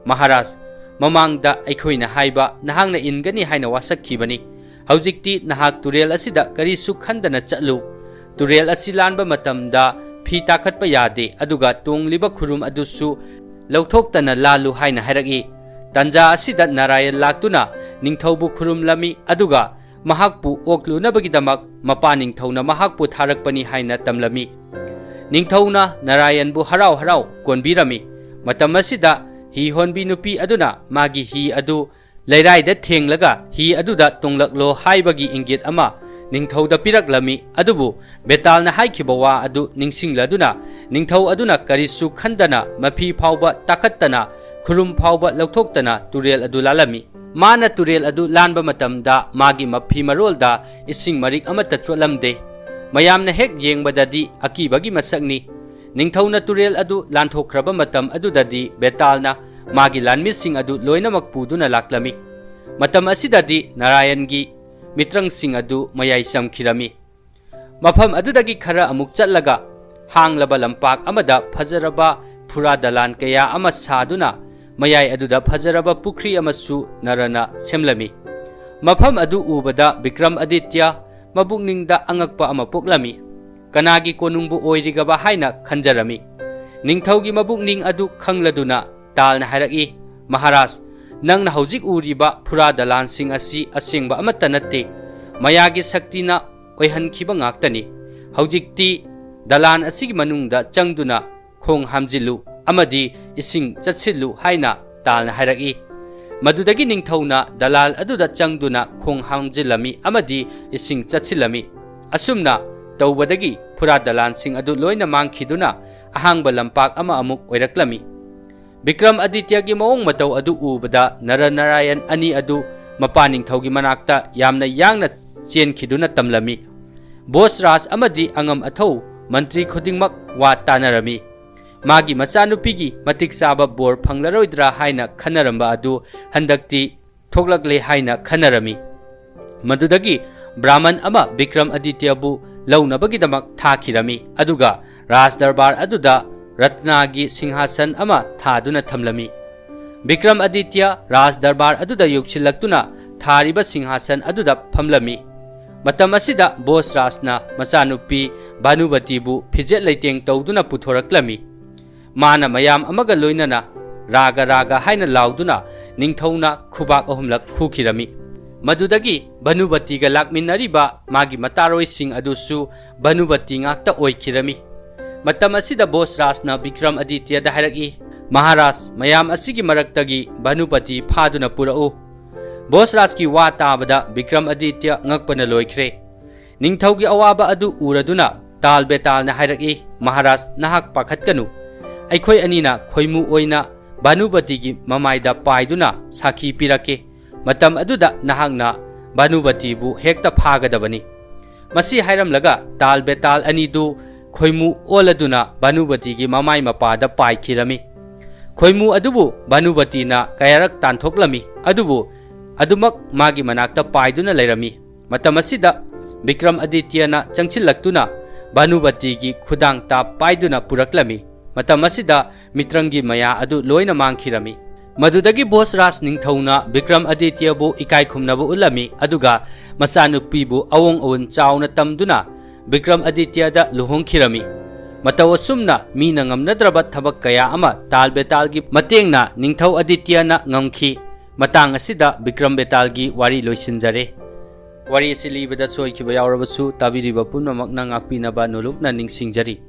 "ꯃꯍꯥꯔꯥꯖ, ꯃꯃꯥꯡꯗ ꯑꯩꯈꯣꯏꯅ ꯍꯥꯏꯕ ꯅꯍꯥꯛꯅ ꯏꯟꯒꯅꯤ ꯍꯥꯏꯅ ꯋꯥꯁꯛꯈꯤꯕꯅꯤ꯫ ꯍꯧꯖꯤꯛꯇꯤ ꯅꯍꯥꯛ ꯇꯨꯔꯦꯜ ꯑꯁꯤꯗ ꯀꯔꯤꯁꯨ ꯈꯟꯗꯅ ꯆꯠꯂꯨ꯫ ꯇꯨꯔꯦꯜ ꯑꯁꯤ ꯂꯥꯟꯕ ꯃꯇꯝꯗ ꯐꯤ ꯇꯥꯈꯠꯄ ꯌꯥꯗꯦ, ꯑꯗꯨꯒ ꯇꯣꯡꯂꯤꯕ ꯈꯨꯔꯨꯝ ꯑꯗꯨꯁꯨ ꯂꯧꯊꯣꯛꯇꯅ ꯂꯥꯜꯂꯨ" ꯍꯥꯏꯅ ꯍꯥꯏꯔꯛꯏ꯫ ꯇꯥꯟꯖꯥ ꯑꯁꯤꯗ ꯅꯥꯔꯥꯌꯟ ꯂꯥꯛꯇꯨꯅ ꯅꯤꯡꯊꯧꯕꯨ ꯈꯨꯔꯨꯝꯂꯝꯃꯤ, ꯑꯗꯨꯒ ꯃꯍꯥꯛꯄꯨ ꯑꯣꯛꯂꯨꯅꯕꯒꯤꯗꯃꯛ ꯃꯄꯥ ꯅꯤꯡꯊꯧꯅ ꯃꯍꯥꯛꯄꯨ ꯊꯥꯔꯛꯄꯅꯤ ꯍꯥꯏꯅ ꯇꯝꯂꯝꯃꯤ꯫ ꯅꯤꯡꯊꯧꯅ ꯅꯥꯔꯥꯌꯟꯕꯨ ꯍꯔꯥꯎ ꯍꯔꯥꯎ ꯀꯣꯟꯕꯤꯔꯝꯃꯤ꯫ ꯃꯇꯝ ꯑꯁꯤꯗ ꯍꯤ ꯍꯣꯟꯕꯤ ꯅꯨꯄꯤ ꯑꯗꯨꯅ ꯃꯥꯒꯤ ꯍꯤ ꯑꯗꯨ ꯂꯩꯔꯥꯏꯗ ꯊꯦꯡꯂꯒ ꯍꯤ ꯑꯗꯨꯗ ꯇꯣꯡꯂꯛꯂꯣ ꯍꯥꯏꯕꯒꯤ ꯏꯪꯒꯤꯠ ꯑꯃ ꯅꯤꯡꯊꯧꯗ ꯄꯤꯔꯛꯂꯝꯃꯤ꯫ ꯑꯗꯨꯕꯨ ꯕꯦꯇꯥꯜꯅ ꯍꯥꯏꯈꯤꯕ ꯋꯥ ꯑꯗꯨ ꯅꯤꯡꯁꯤꯡꯂꯗꯨꯅ ꯅꯤꯡꯊꯧ ꯑꯗꯨꯅ ꯀꯔꯤꯁꯨ ꯈꯟꯗꯅ ꯃꯐꯤ ꯐꯥꯎꯕ ꯇꯥꯈꯠꯇꯅ ꯈꯨꯔꯨꯝ ꯐꯥꯎꯕ ꯂꯧꯊꯣꯛꯇꯅ ꯇꯨꯔꯦꯜ ꯑꯗꯨ ꯂꯥꯜꯂꯝꯃꯤ꯫ ꯃꯥꯅ ꯇꯨꯔꯦꯜ ꯑꯗꯨ ꯂꯥꯟꯕ ꯃꯇꯝꯗ ꯃꯥꯒꯤ ꯃꯐꯤ ꯃꯔꯣꯜꯗ ꯏꯁꯤꯡ ꯃꯔꯤꯛ ꯑꯃꯠꯇ ꯆꯣꯠꯂꯝꯗꯦ꯫ ꯃꯌꯥꯝꯅ ꯍꯦꯛ ꯌꯦꯡꯕꯗꯗꯤ ꯑꯀꯤꯕꯒꯤ ꯃꯁꯛꯅꯤ꯫ ꯅꯤꯡꯊꯧꯅ ꯇꯨꯔꯦꯜ ꯑꯗꯨ ꯂꯥꯟꯊꯣꯛꯈ꯭ꯔꯕ ꯃꯇꯝ ꯑꯗꯨꯗꯗꯤ ꯕꯦꯇꯥꯜꯅ ꯃꯥꯒꯤ ꯂꯥꯟꯃꯤꯁꯤꯡ ꯑꯗꯨ ꯂꯣꯏꯅꯃꯛ ꯄꯨꯗꯨꯅ ꯂꯥꯛꯂꯝꯃꯤ꯫ ꯃꯇꯝ ꯑꯁꯤꯗꯗꯤ ꯅꯥꯔꯥꯌꯟꯒꯤ ꯃꯤꯇ꯭ꯔꯪꯁꯤꯡ ꯑꯗꯨ ꯃꯌꯥꯏ ꯆꯝꯈꯤꯔꯝꯃꯤ꯫ ꯃꯐꯝ ꯑꯗꯨꯗꯒꯤ ꯈꯔ ꯑꯃꯨꯛ ꯆꯠꯂꯒ ꯍꯥꯡꯂꯕ ꯂꯝꯄꯥꯛ ꯑꯃꯗ ꯐꯖꯔꯕ ꯐꯨꯔꯥ ꯗꯂꯥꯟ ꯀꯌꯥ ꯑꯃ ꯁꯥꯗꯨꯅ ꯃꯌꯥꯏ ꯑꯗꯨꯗ ꯐꯖꯔꯕ ꯄꯨꯈ꯭ꯔꯤ ꯑꯃꯁꯨ ꯅꯔꯅ ꯁꯦꯝꯂꯝꯃꯤ꯫ ꯃꯐꯝ ꯑꯗꯨ ꯎꯕꯗ ꯕꯤꯀ꯭ꯔꯝ ꯑꯗꯤꯇ꯭ꯌ ꯃꯕꯨꯛꯅꯤꯡꯗ ꯑꯉꯛꯄ ꯑꯃ ꯄꯣꯛꯂꯝꯃꯤ꯫ ꯀꯅꯥꯒꯤ ꯀꯣꯅꯨꯡꯕꯨ ꯑꯣꯏꯔꯤꯒꯕ ꯍꯥꯏꯅ ꯈꯟꯖꯔꯝꯃꯤ꯫ ꯅꯤꯡꯊꯧꯒꯤ ꯃꯕꯨꯛꯅꯤꯡ ꯑꯗꯨ ꯈꯪꯂꯗꯨꯅ ꯇꯥꯜꯅ ꯍꯥꯏꯔꯛꯏ, "ꯃꯍꯥꯔꯥꯖ, ꯅꯪꯅ ꯍꯧꯖꯤꯛ ꯎꯔꯤꯕ ꯐꯨꯔꯥ ꯗꯂꯥꯟꯁꯤꯡ ꯑꯁꯤ ꯑꯁꯦꯡꯕ ꯑꯃꯠꯇ ꯅꯠꯇꯦ꯫ ꯃꯌꯥꯒꯤ ꯁꯛꯇꯤꯅ ꯑꯣꯏꯍꯟꯈꯤꯕ ꯉꯥꯛꯇꯅꯤ꯫ ꯍꯧꯖꯤꯛꯇꯤ ꯗꯂꯥꯟ ꯑꯁꯤꯒꯤ ꯃꯅꯨꯡꯗ ꯆꯪꯗꯨꯅ ꯈꯣꯡ ꯍꯥꯝꯖꯤꯜꯂꯨ ꯑꯃꯗꯤ ꯏꯁꯤꯡ ꯆꯠꯁꯤꯜꯂꯨ" ꯍꯥꯏꯅ ꯇꯥꯜꯅ ꯍꯥꯏꯔꯛꯏ꯫ ꯃꯗꯨꯗꯒꯤ ꯅꯤꯡꯊꯧꯅ ꯗꯂꯥꯜ ꯑꯗꯨꯗ ꯆꯪꯗꯨꯅ ꯈꯣꯡ ꯍꯥꯝꯖꯤꯜꯂꯝꯃꯤ ꯑꯃꯗꯤ ꯏꯁꯤꯡ ꯆꯠꯁꯤꯜꯂꯝꯃꯤ꯫ ꯑꯁꯨꯝꯅ ꯇꯧꯕꯗꯒꯤ ꯐꯨꯔꯥ ꯗꯂꯥꯟꯁꯤꯡ ꯑꯗꯨ ꯂꯣꯏꯅ ꯃꯥꯡꯈꯤꯗꯨꯅ ꯑꯍꯥꯡꯕ ꯂꯝꯄꯥꯛ ꯑꯃ ꯑꯃꯨꯛ ꯑꯣꯏꯔꯛꯂꯝꯃꯤ꯫ ꯕꯤꯀ꯭ꯔꯝ ꯑꯗꯤꯇ꯭ꯌꯒꯤ ꯃꯑꯣꯡ ꯃꯇꯧ ꯑꯗꯨ ꯎꯕꯗ ꯅꯔ ꯅꯥꯔꯥꯌꯟ ꯑꯅꯤ ꯑꯗꯨ ꯃꯄꯥ ꯅꯤꯡꯊꯧꯒꯤ ꯃꯅꯥꯛꯇ ꯌꯥꯝꯅ ꯌꯥꯡꯅ ꯆꯦꯟꯈꯤꯗꯨꯅ ꯇꯝꯂꯝꯃꯤ꯫ ꯕꯣꯁ ꯔꯥꯖ ꯑꯃꯗꯤ ꯑꯉꯝ ꯑꯊꯧ ꯃꯟꯇ꯭ꯔꯤ ꯈꯨꯗꯤꯡꯃꯛ ꯋꯥ ꯇꯥꯅꯔꯝꯃꯤ꯫ ꯃꯥꯒꯤ ꯃꯆꯥꯅꯨꯄꯤꯒꯤ ꯃꯇꯤꯛ ꯆꯥꯕ ꯕꯣꯔ ꯐꯪꯂꯔꯣꯏꯗ꯭ꯔꯥ ꯍꯥꯏꯅ ꯈꯟꯅꯔꯝꯕ ꯑꯗꯨ ꯍꯟꯗꯛꯇꯤ ꯊꯣꯛꯂꯛꯂꯦ ꯍꯥꯏꯅ ꯈꯟꯅꯔꯝꯃꯤ꯫ ꯃꯗꯨꯗꯒꯤ ꯕ꯭ꯔꯥꯍꯃꯟ ꯑꯃ ꯕꯤꯀ꯭ꯔꯝ ꯑꯗꯤꯇ꯭ꯌꯕꯨ ꯂꯧꯅꯕꯒꯤꯗꯃꯛ ꯊꯥꯈꯤꯔꯝꯃꯤ, ꯑꯗꯨꯒ ꯔꯥꯖ ꯗꯔꯕꯥꯔ ꯑꯗꯨꯗ ꯔꯠꯅꯥꯒꯤ ꯁꯤꯡꯍꯥꯁꯟ ꯑꯃ ꯊꯥꯗꯨꯅ ꯊꯝꯂꯝꯃꯤ꯫ ꯕꯤꯀ꯭ꯔꯝ ꯑꯗꯤꯇ꯭ꯌ ꯔꯥꯖ ꯗꯔꯕꯥꯔ ꯑꯗꯨꯗ ꯌꯧꯁꯤꯜꯂꯛꯇꯨꯅ ꯊꯥꯔꯤꯕ ꯁꯤꯡꯍꯥꯁꯟ ꯑꯗꯨꯗ ꯐꯝꯂꯝꯃꯤ꯫ ꯃꯇꯝ ꯑꯁꯤꯗ ꯕꯣꯁ ꯔꯥꯖꯅ ꯃꯆꯥꯅꯨꯄꯤ ꯚꯥꯅꯨꯕꯇꯤꯕꯨ ꯐꯤꯖꯦꯠ ꯂꯩꯇꯦꯡ ꯇꯧꯗꯨꯅ ꯄꯨꯊꯣꯔꯛꯂꯝꯃꯤ꯫ ꯃꯥꯅ ꯃꯌꯥꯝ ꯑꯃꯒ ꯂꯣꯏꯅꯅ "ꯔꯥꯒ ꯔꯥꯒ" ꯍꯥꯏꯅ ꯂꯥꯎꯗꯨꯅ ꯅꯤꯡꯊꯧꯅ ꯈꯨꯕꯥꯛ ꯑꯍꯨꯝꯂꯛ ꯈꯨꯈꯤꯔꯝꯃꯤ꯫ ꯃꯗꯨꯗꯒꯤ ꯚꯅꯨꯕꯇꯤꯒ ꯂꯥꯛꯃꯤꯟꯅꯔꯤꯕ ꯃꯥꯒꯤ ꯃꯇꯥꯔꯣꯏꯁꯤꯡ ꯑꯗꯨꯁꯨ ꯚꯅꯨꯕꯇꯤ ꯉꯥꯛꯇ ꯑꯣꯏꯈꯤꯔꯝꯃꯤ꯫ ꯃꯇꯝ ꯑꯁꯤꯗ ꯕꯣꯁ ꯔꯥꯖꯅ ꯕꯤꯀ꯭ꯔꯝ ꯑꯗꯤꯇ꯭ꯌꯗ ꯍꯥꯏꯔꯛꯏ, "ꯃꯍꯥꯔꯥꯖ, ꯃꯌꯥꯝ ꯑꯁꯤꯒꯤ ꯃꯔꯛꯇꯒꯤ ꯚꯅꯨꯕꯇꯤ ꯐꯥꯗꯨꯅ ꯄꯨꯔꯛꯎ"꯫ ꯕꯣꯁ ꯔꯥꯖꯀꯤ ꯋꯥ ꯇꯥꯕꯗ ꯕꯤꯀ꯭ꯔꯝ ꯑꯗꯤꯇ꯭ꯌ ꯉꯛꯄꯅ ꯂꯣꯏꯈ꯭ꯔꯦ꯫ ꯅꯤꯡꯊꯧꯒꯤ ꯑꯋꯥꯕ ꯑꯗꯨ ꯎꯔꯗꯨꯅ ꯇꯥꯜ ꯕꯦꯇꯥꯜꯅ ꯍꯥꯏꯔꯛꯏ, "ꯃꯍꯥꯔꯥꯖ, ꯅꯍꯥꯛ ꯄꯥꯈꯠꯀꯅꯨ꯫ ꯑꯩꯈꯣꯏ ꯑꯅꯤꯅ ꯈꯣꯏꯃꯨ ꯑꯣꯏꯅ ꯚꯥꯅꯨꯕꯇꯤꯒꯤ ꯃꯃꯥꯏꯗ ꯄꯥꯏꯗꯨꯅ ꯁꯥꯈꯤ ꯄꯤꯔꯛꯀꯦ꯫ ꯃꯇꯝ ꯑꯗꯨꯗ ꯅꯍꯥꯛꯅ ꯚꯥꯅꯨꯕꯇꯤꯕꯨ ꯍꯦꯛꯇ ꯐꯥꯒꯗꯕꯅꯤ"꯫ ꯃꯁꯤ ꯍꯥꯏꯔꯝꯂꯒ ꯇꯥꯜ ꯕꯦꯇꯥꯜ ꯑꯅꯤꯗꯨ ꯈꯣꯏꯃꯨ ꯑꯣꯜꯂꯗꯨꯅ ꯚꯥꯅꯨꯕꯇꯤꯒꯤ ꯃꯃꯥꯏ ꯃꯄꯥꯗ ꯄꯥꯏꯈꯤꯔꯝꯃꯤ꯫ ꯈꯣꯏꯃꯨ ꯑꯗꯨꯕꯨ ꯚꯥꯅꯨꯕꯇꯤꯅ ꯀꯌꯥꯔꯛ ꯇꯥꯟꯊꯣꯛꯂꯝꯃꯤ, ꯑꯗꯨꯕꯨ ꯑꯗꯨꯃꯛ ꯃꯥꯒꯤ ꯃꯅꯥꯛꯇ ꯄꯥꯏꯗꯨꯅ ꯂꯩꯔꯝꯃꯤ꯫ ꯃꯇꯝ ꯑꯁꯤꯗ ꯕꯤꯀ꯭ꯔꯝ ꯑꯗꯤꯇ꯭ꯌꯅ ꯆꯪꯁꯤꯜꯂꯛꯇꯨꯅ ꯚꯥꯅꯨꯕꯇꯤꯒꯤ ꯈꯨꯗꯥꯡ ꯇꯥꯞ ꯄꯥꯏꯗꯨꯅ ꯄꯨꯔꯛꯂꯝꯃꯤ꯫ ꯃꯇꯝ ꯑꯁꯤꯗ ꯃꯤꯇ꯭ꯔꯪꯒꯤ ꯃꯌꯥ ꯑꯗꯨ ꯂꯣꯏꯅ ꯃꯥꯡꯈꯤꯔꯝꯃꯤ꯫ ꯃꯗꯨꯗꯒꯤ ꯚꯣꯁ ꯔꯥꯖ ꯅꯤꯡꯊꯧꯅ ꯕꯤꯀ꯭ꯔꯝ ꯑꯗꯤꯇ꯭ꯌꯕꯨ ꯏꯀꯥꯏ ꯈꯨꯝꯅꯕ ꯎꯠꯂꯝꯃꯤ, ꯑꯗꯨꯒ ꯃꯆꯥꯅꯨꯄꯤꯕꯨ ꯑꯋꯣꯡ ꯑꯋꯨꯟ ꯆꯥꯎꯅ ꯇꯝꯗꯨꯅ ꯕꯤꯀ꯭ꯔꯝ ꯑꯗꯤꯇ꯭ꯌꯗ ꯂꯨꯍꯣꯡꯈꯤꯔꯝꯃꯤ꯫ ꯃꯇꯧ ꯑꯁꯨꯝꯅ ꯃꯤꯅ ꯉꯝꯅꯗ꯭ꯔꯕ ꯊꯕꯛ ꯀꯌꯥ ꯑꯃ ꯇꯥꯜ ꯕꯦꯇꯥꯜꯒꯤ ꯃꯇꯦꯡꯅ ꯅꯤꯡꯊꯧ ꯑꯗꯤꯇ꯭ꯌꯅ ꯉꯝꯈꯤ꯫ ꯃꯇꯥꯡ ꯑꯁꯤꯗ ꯕꯤꯀ꯭ꯔꯝ ꯕꯦꯇꯥꯜꯒꯤ ꯋꯥꯔꯤ ꯂꯣꯏꯁꯤꯟꯖꯔꯦ꯫ ꯋꯥꯔꯤ ꯑꯁꯤ ꯂꯤꯕꯗ ꯁꯣꯏꯈꯤꯕ ꯌꯥꯎꯔꯕꯁꯨ ꯇꯥꯕꯤꯔꯤꯕ ꯄꯨꯝꯅꯃꯛꯅ ꯉꯥꯛꯄꯤꯅꯕ ꯅꯣꯂꯨꯛꯅ ꯅꯤꯡꯁꯤꯡꯖꯔꯤ꯫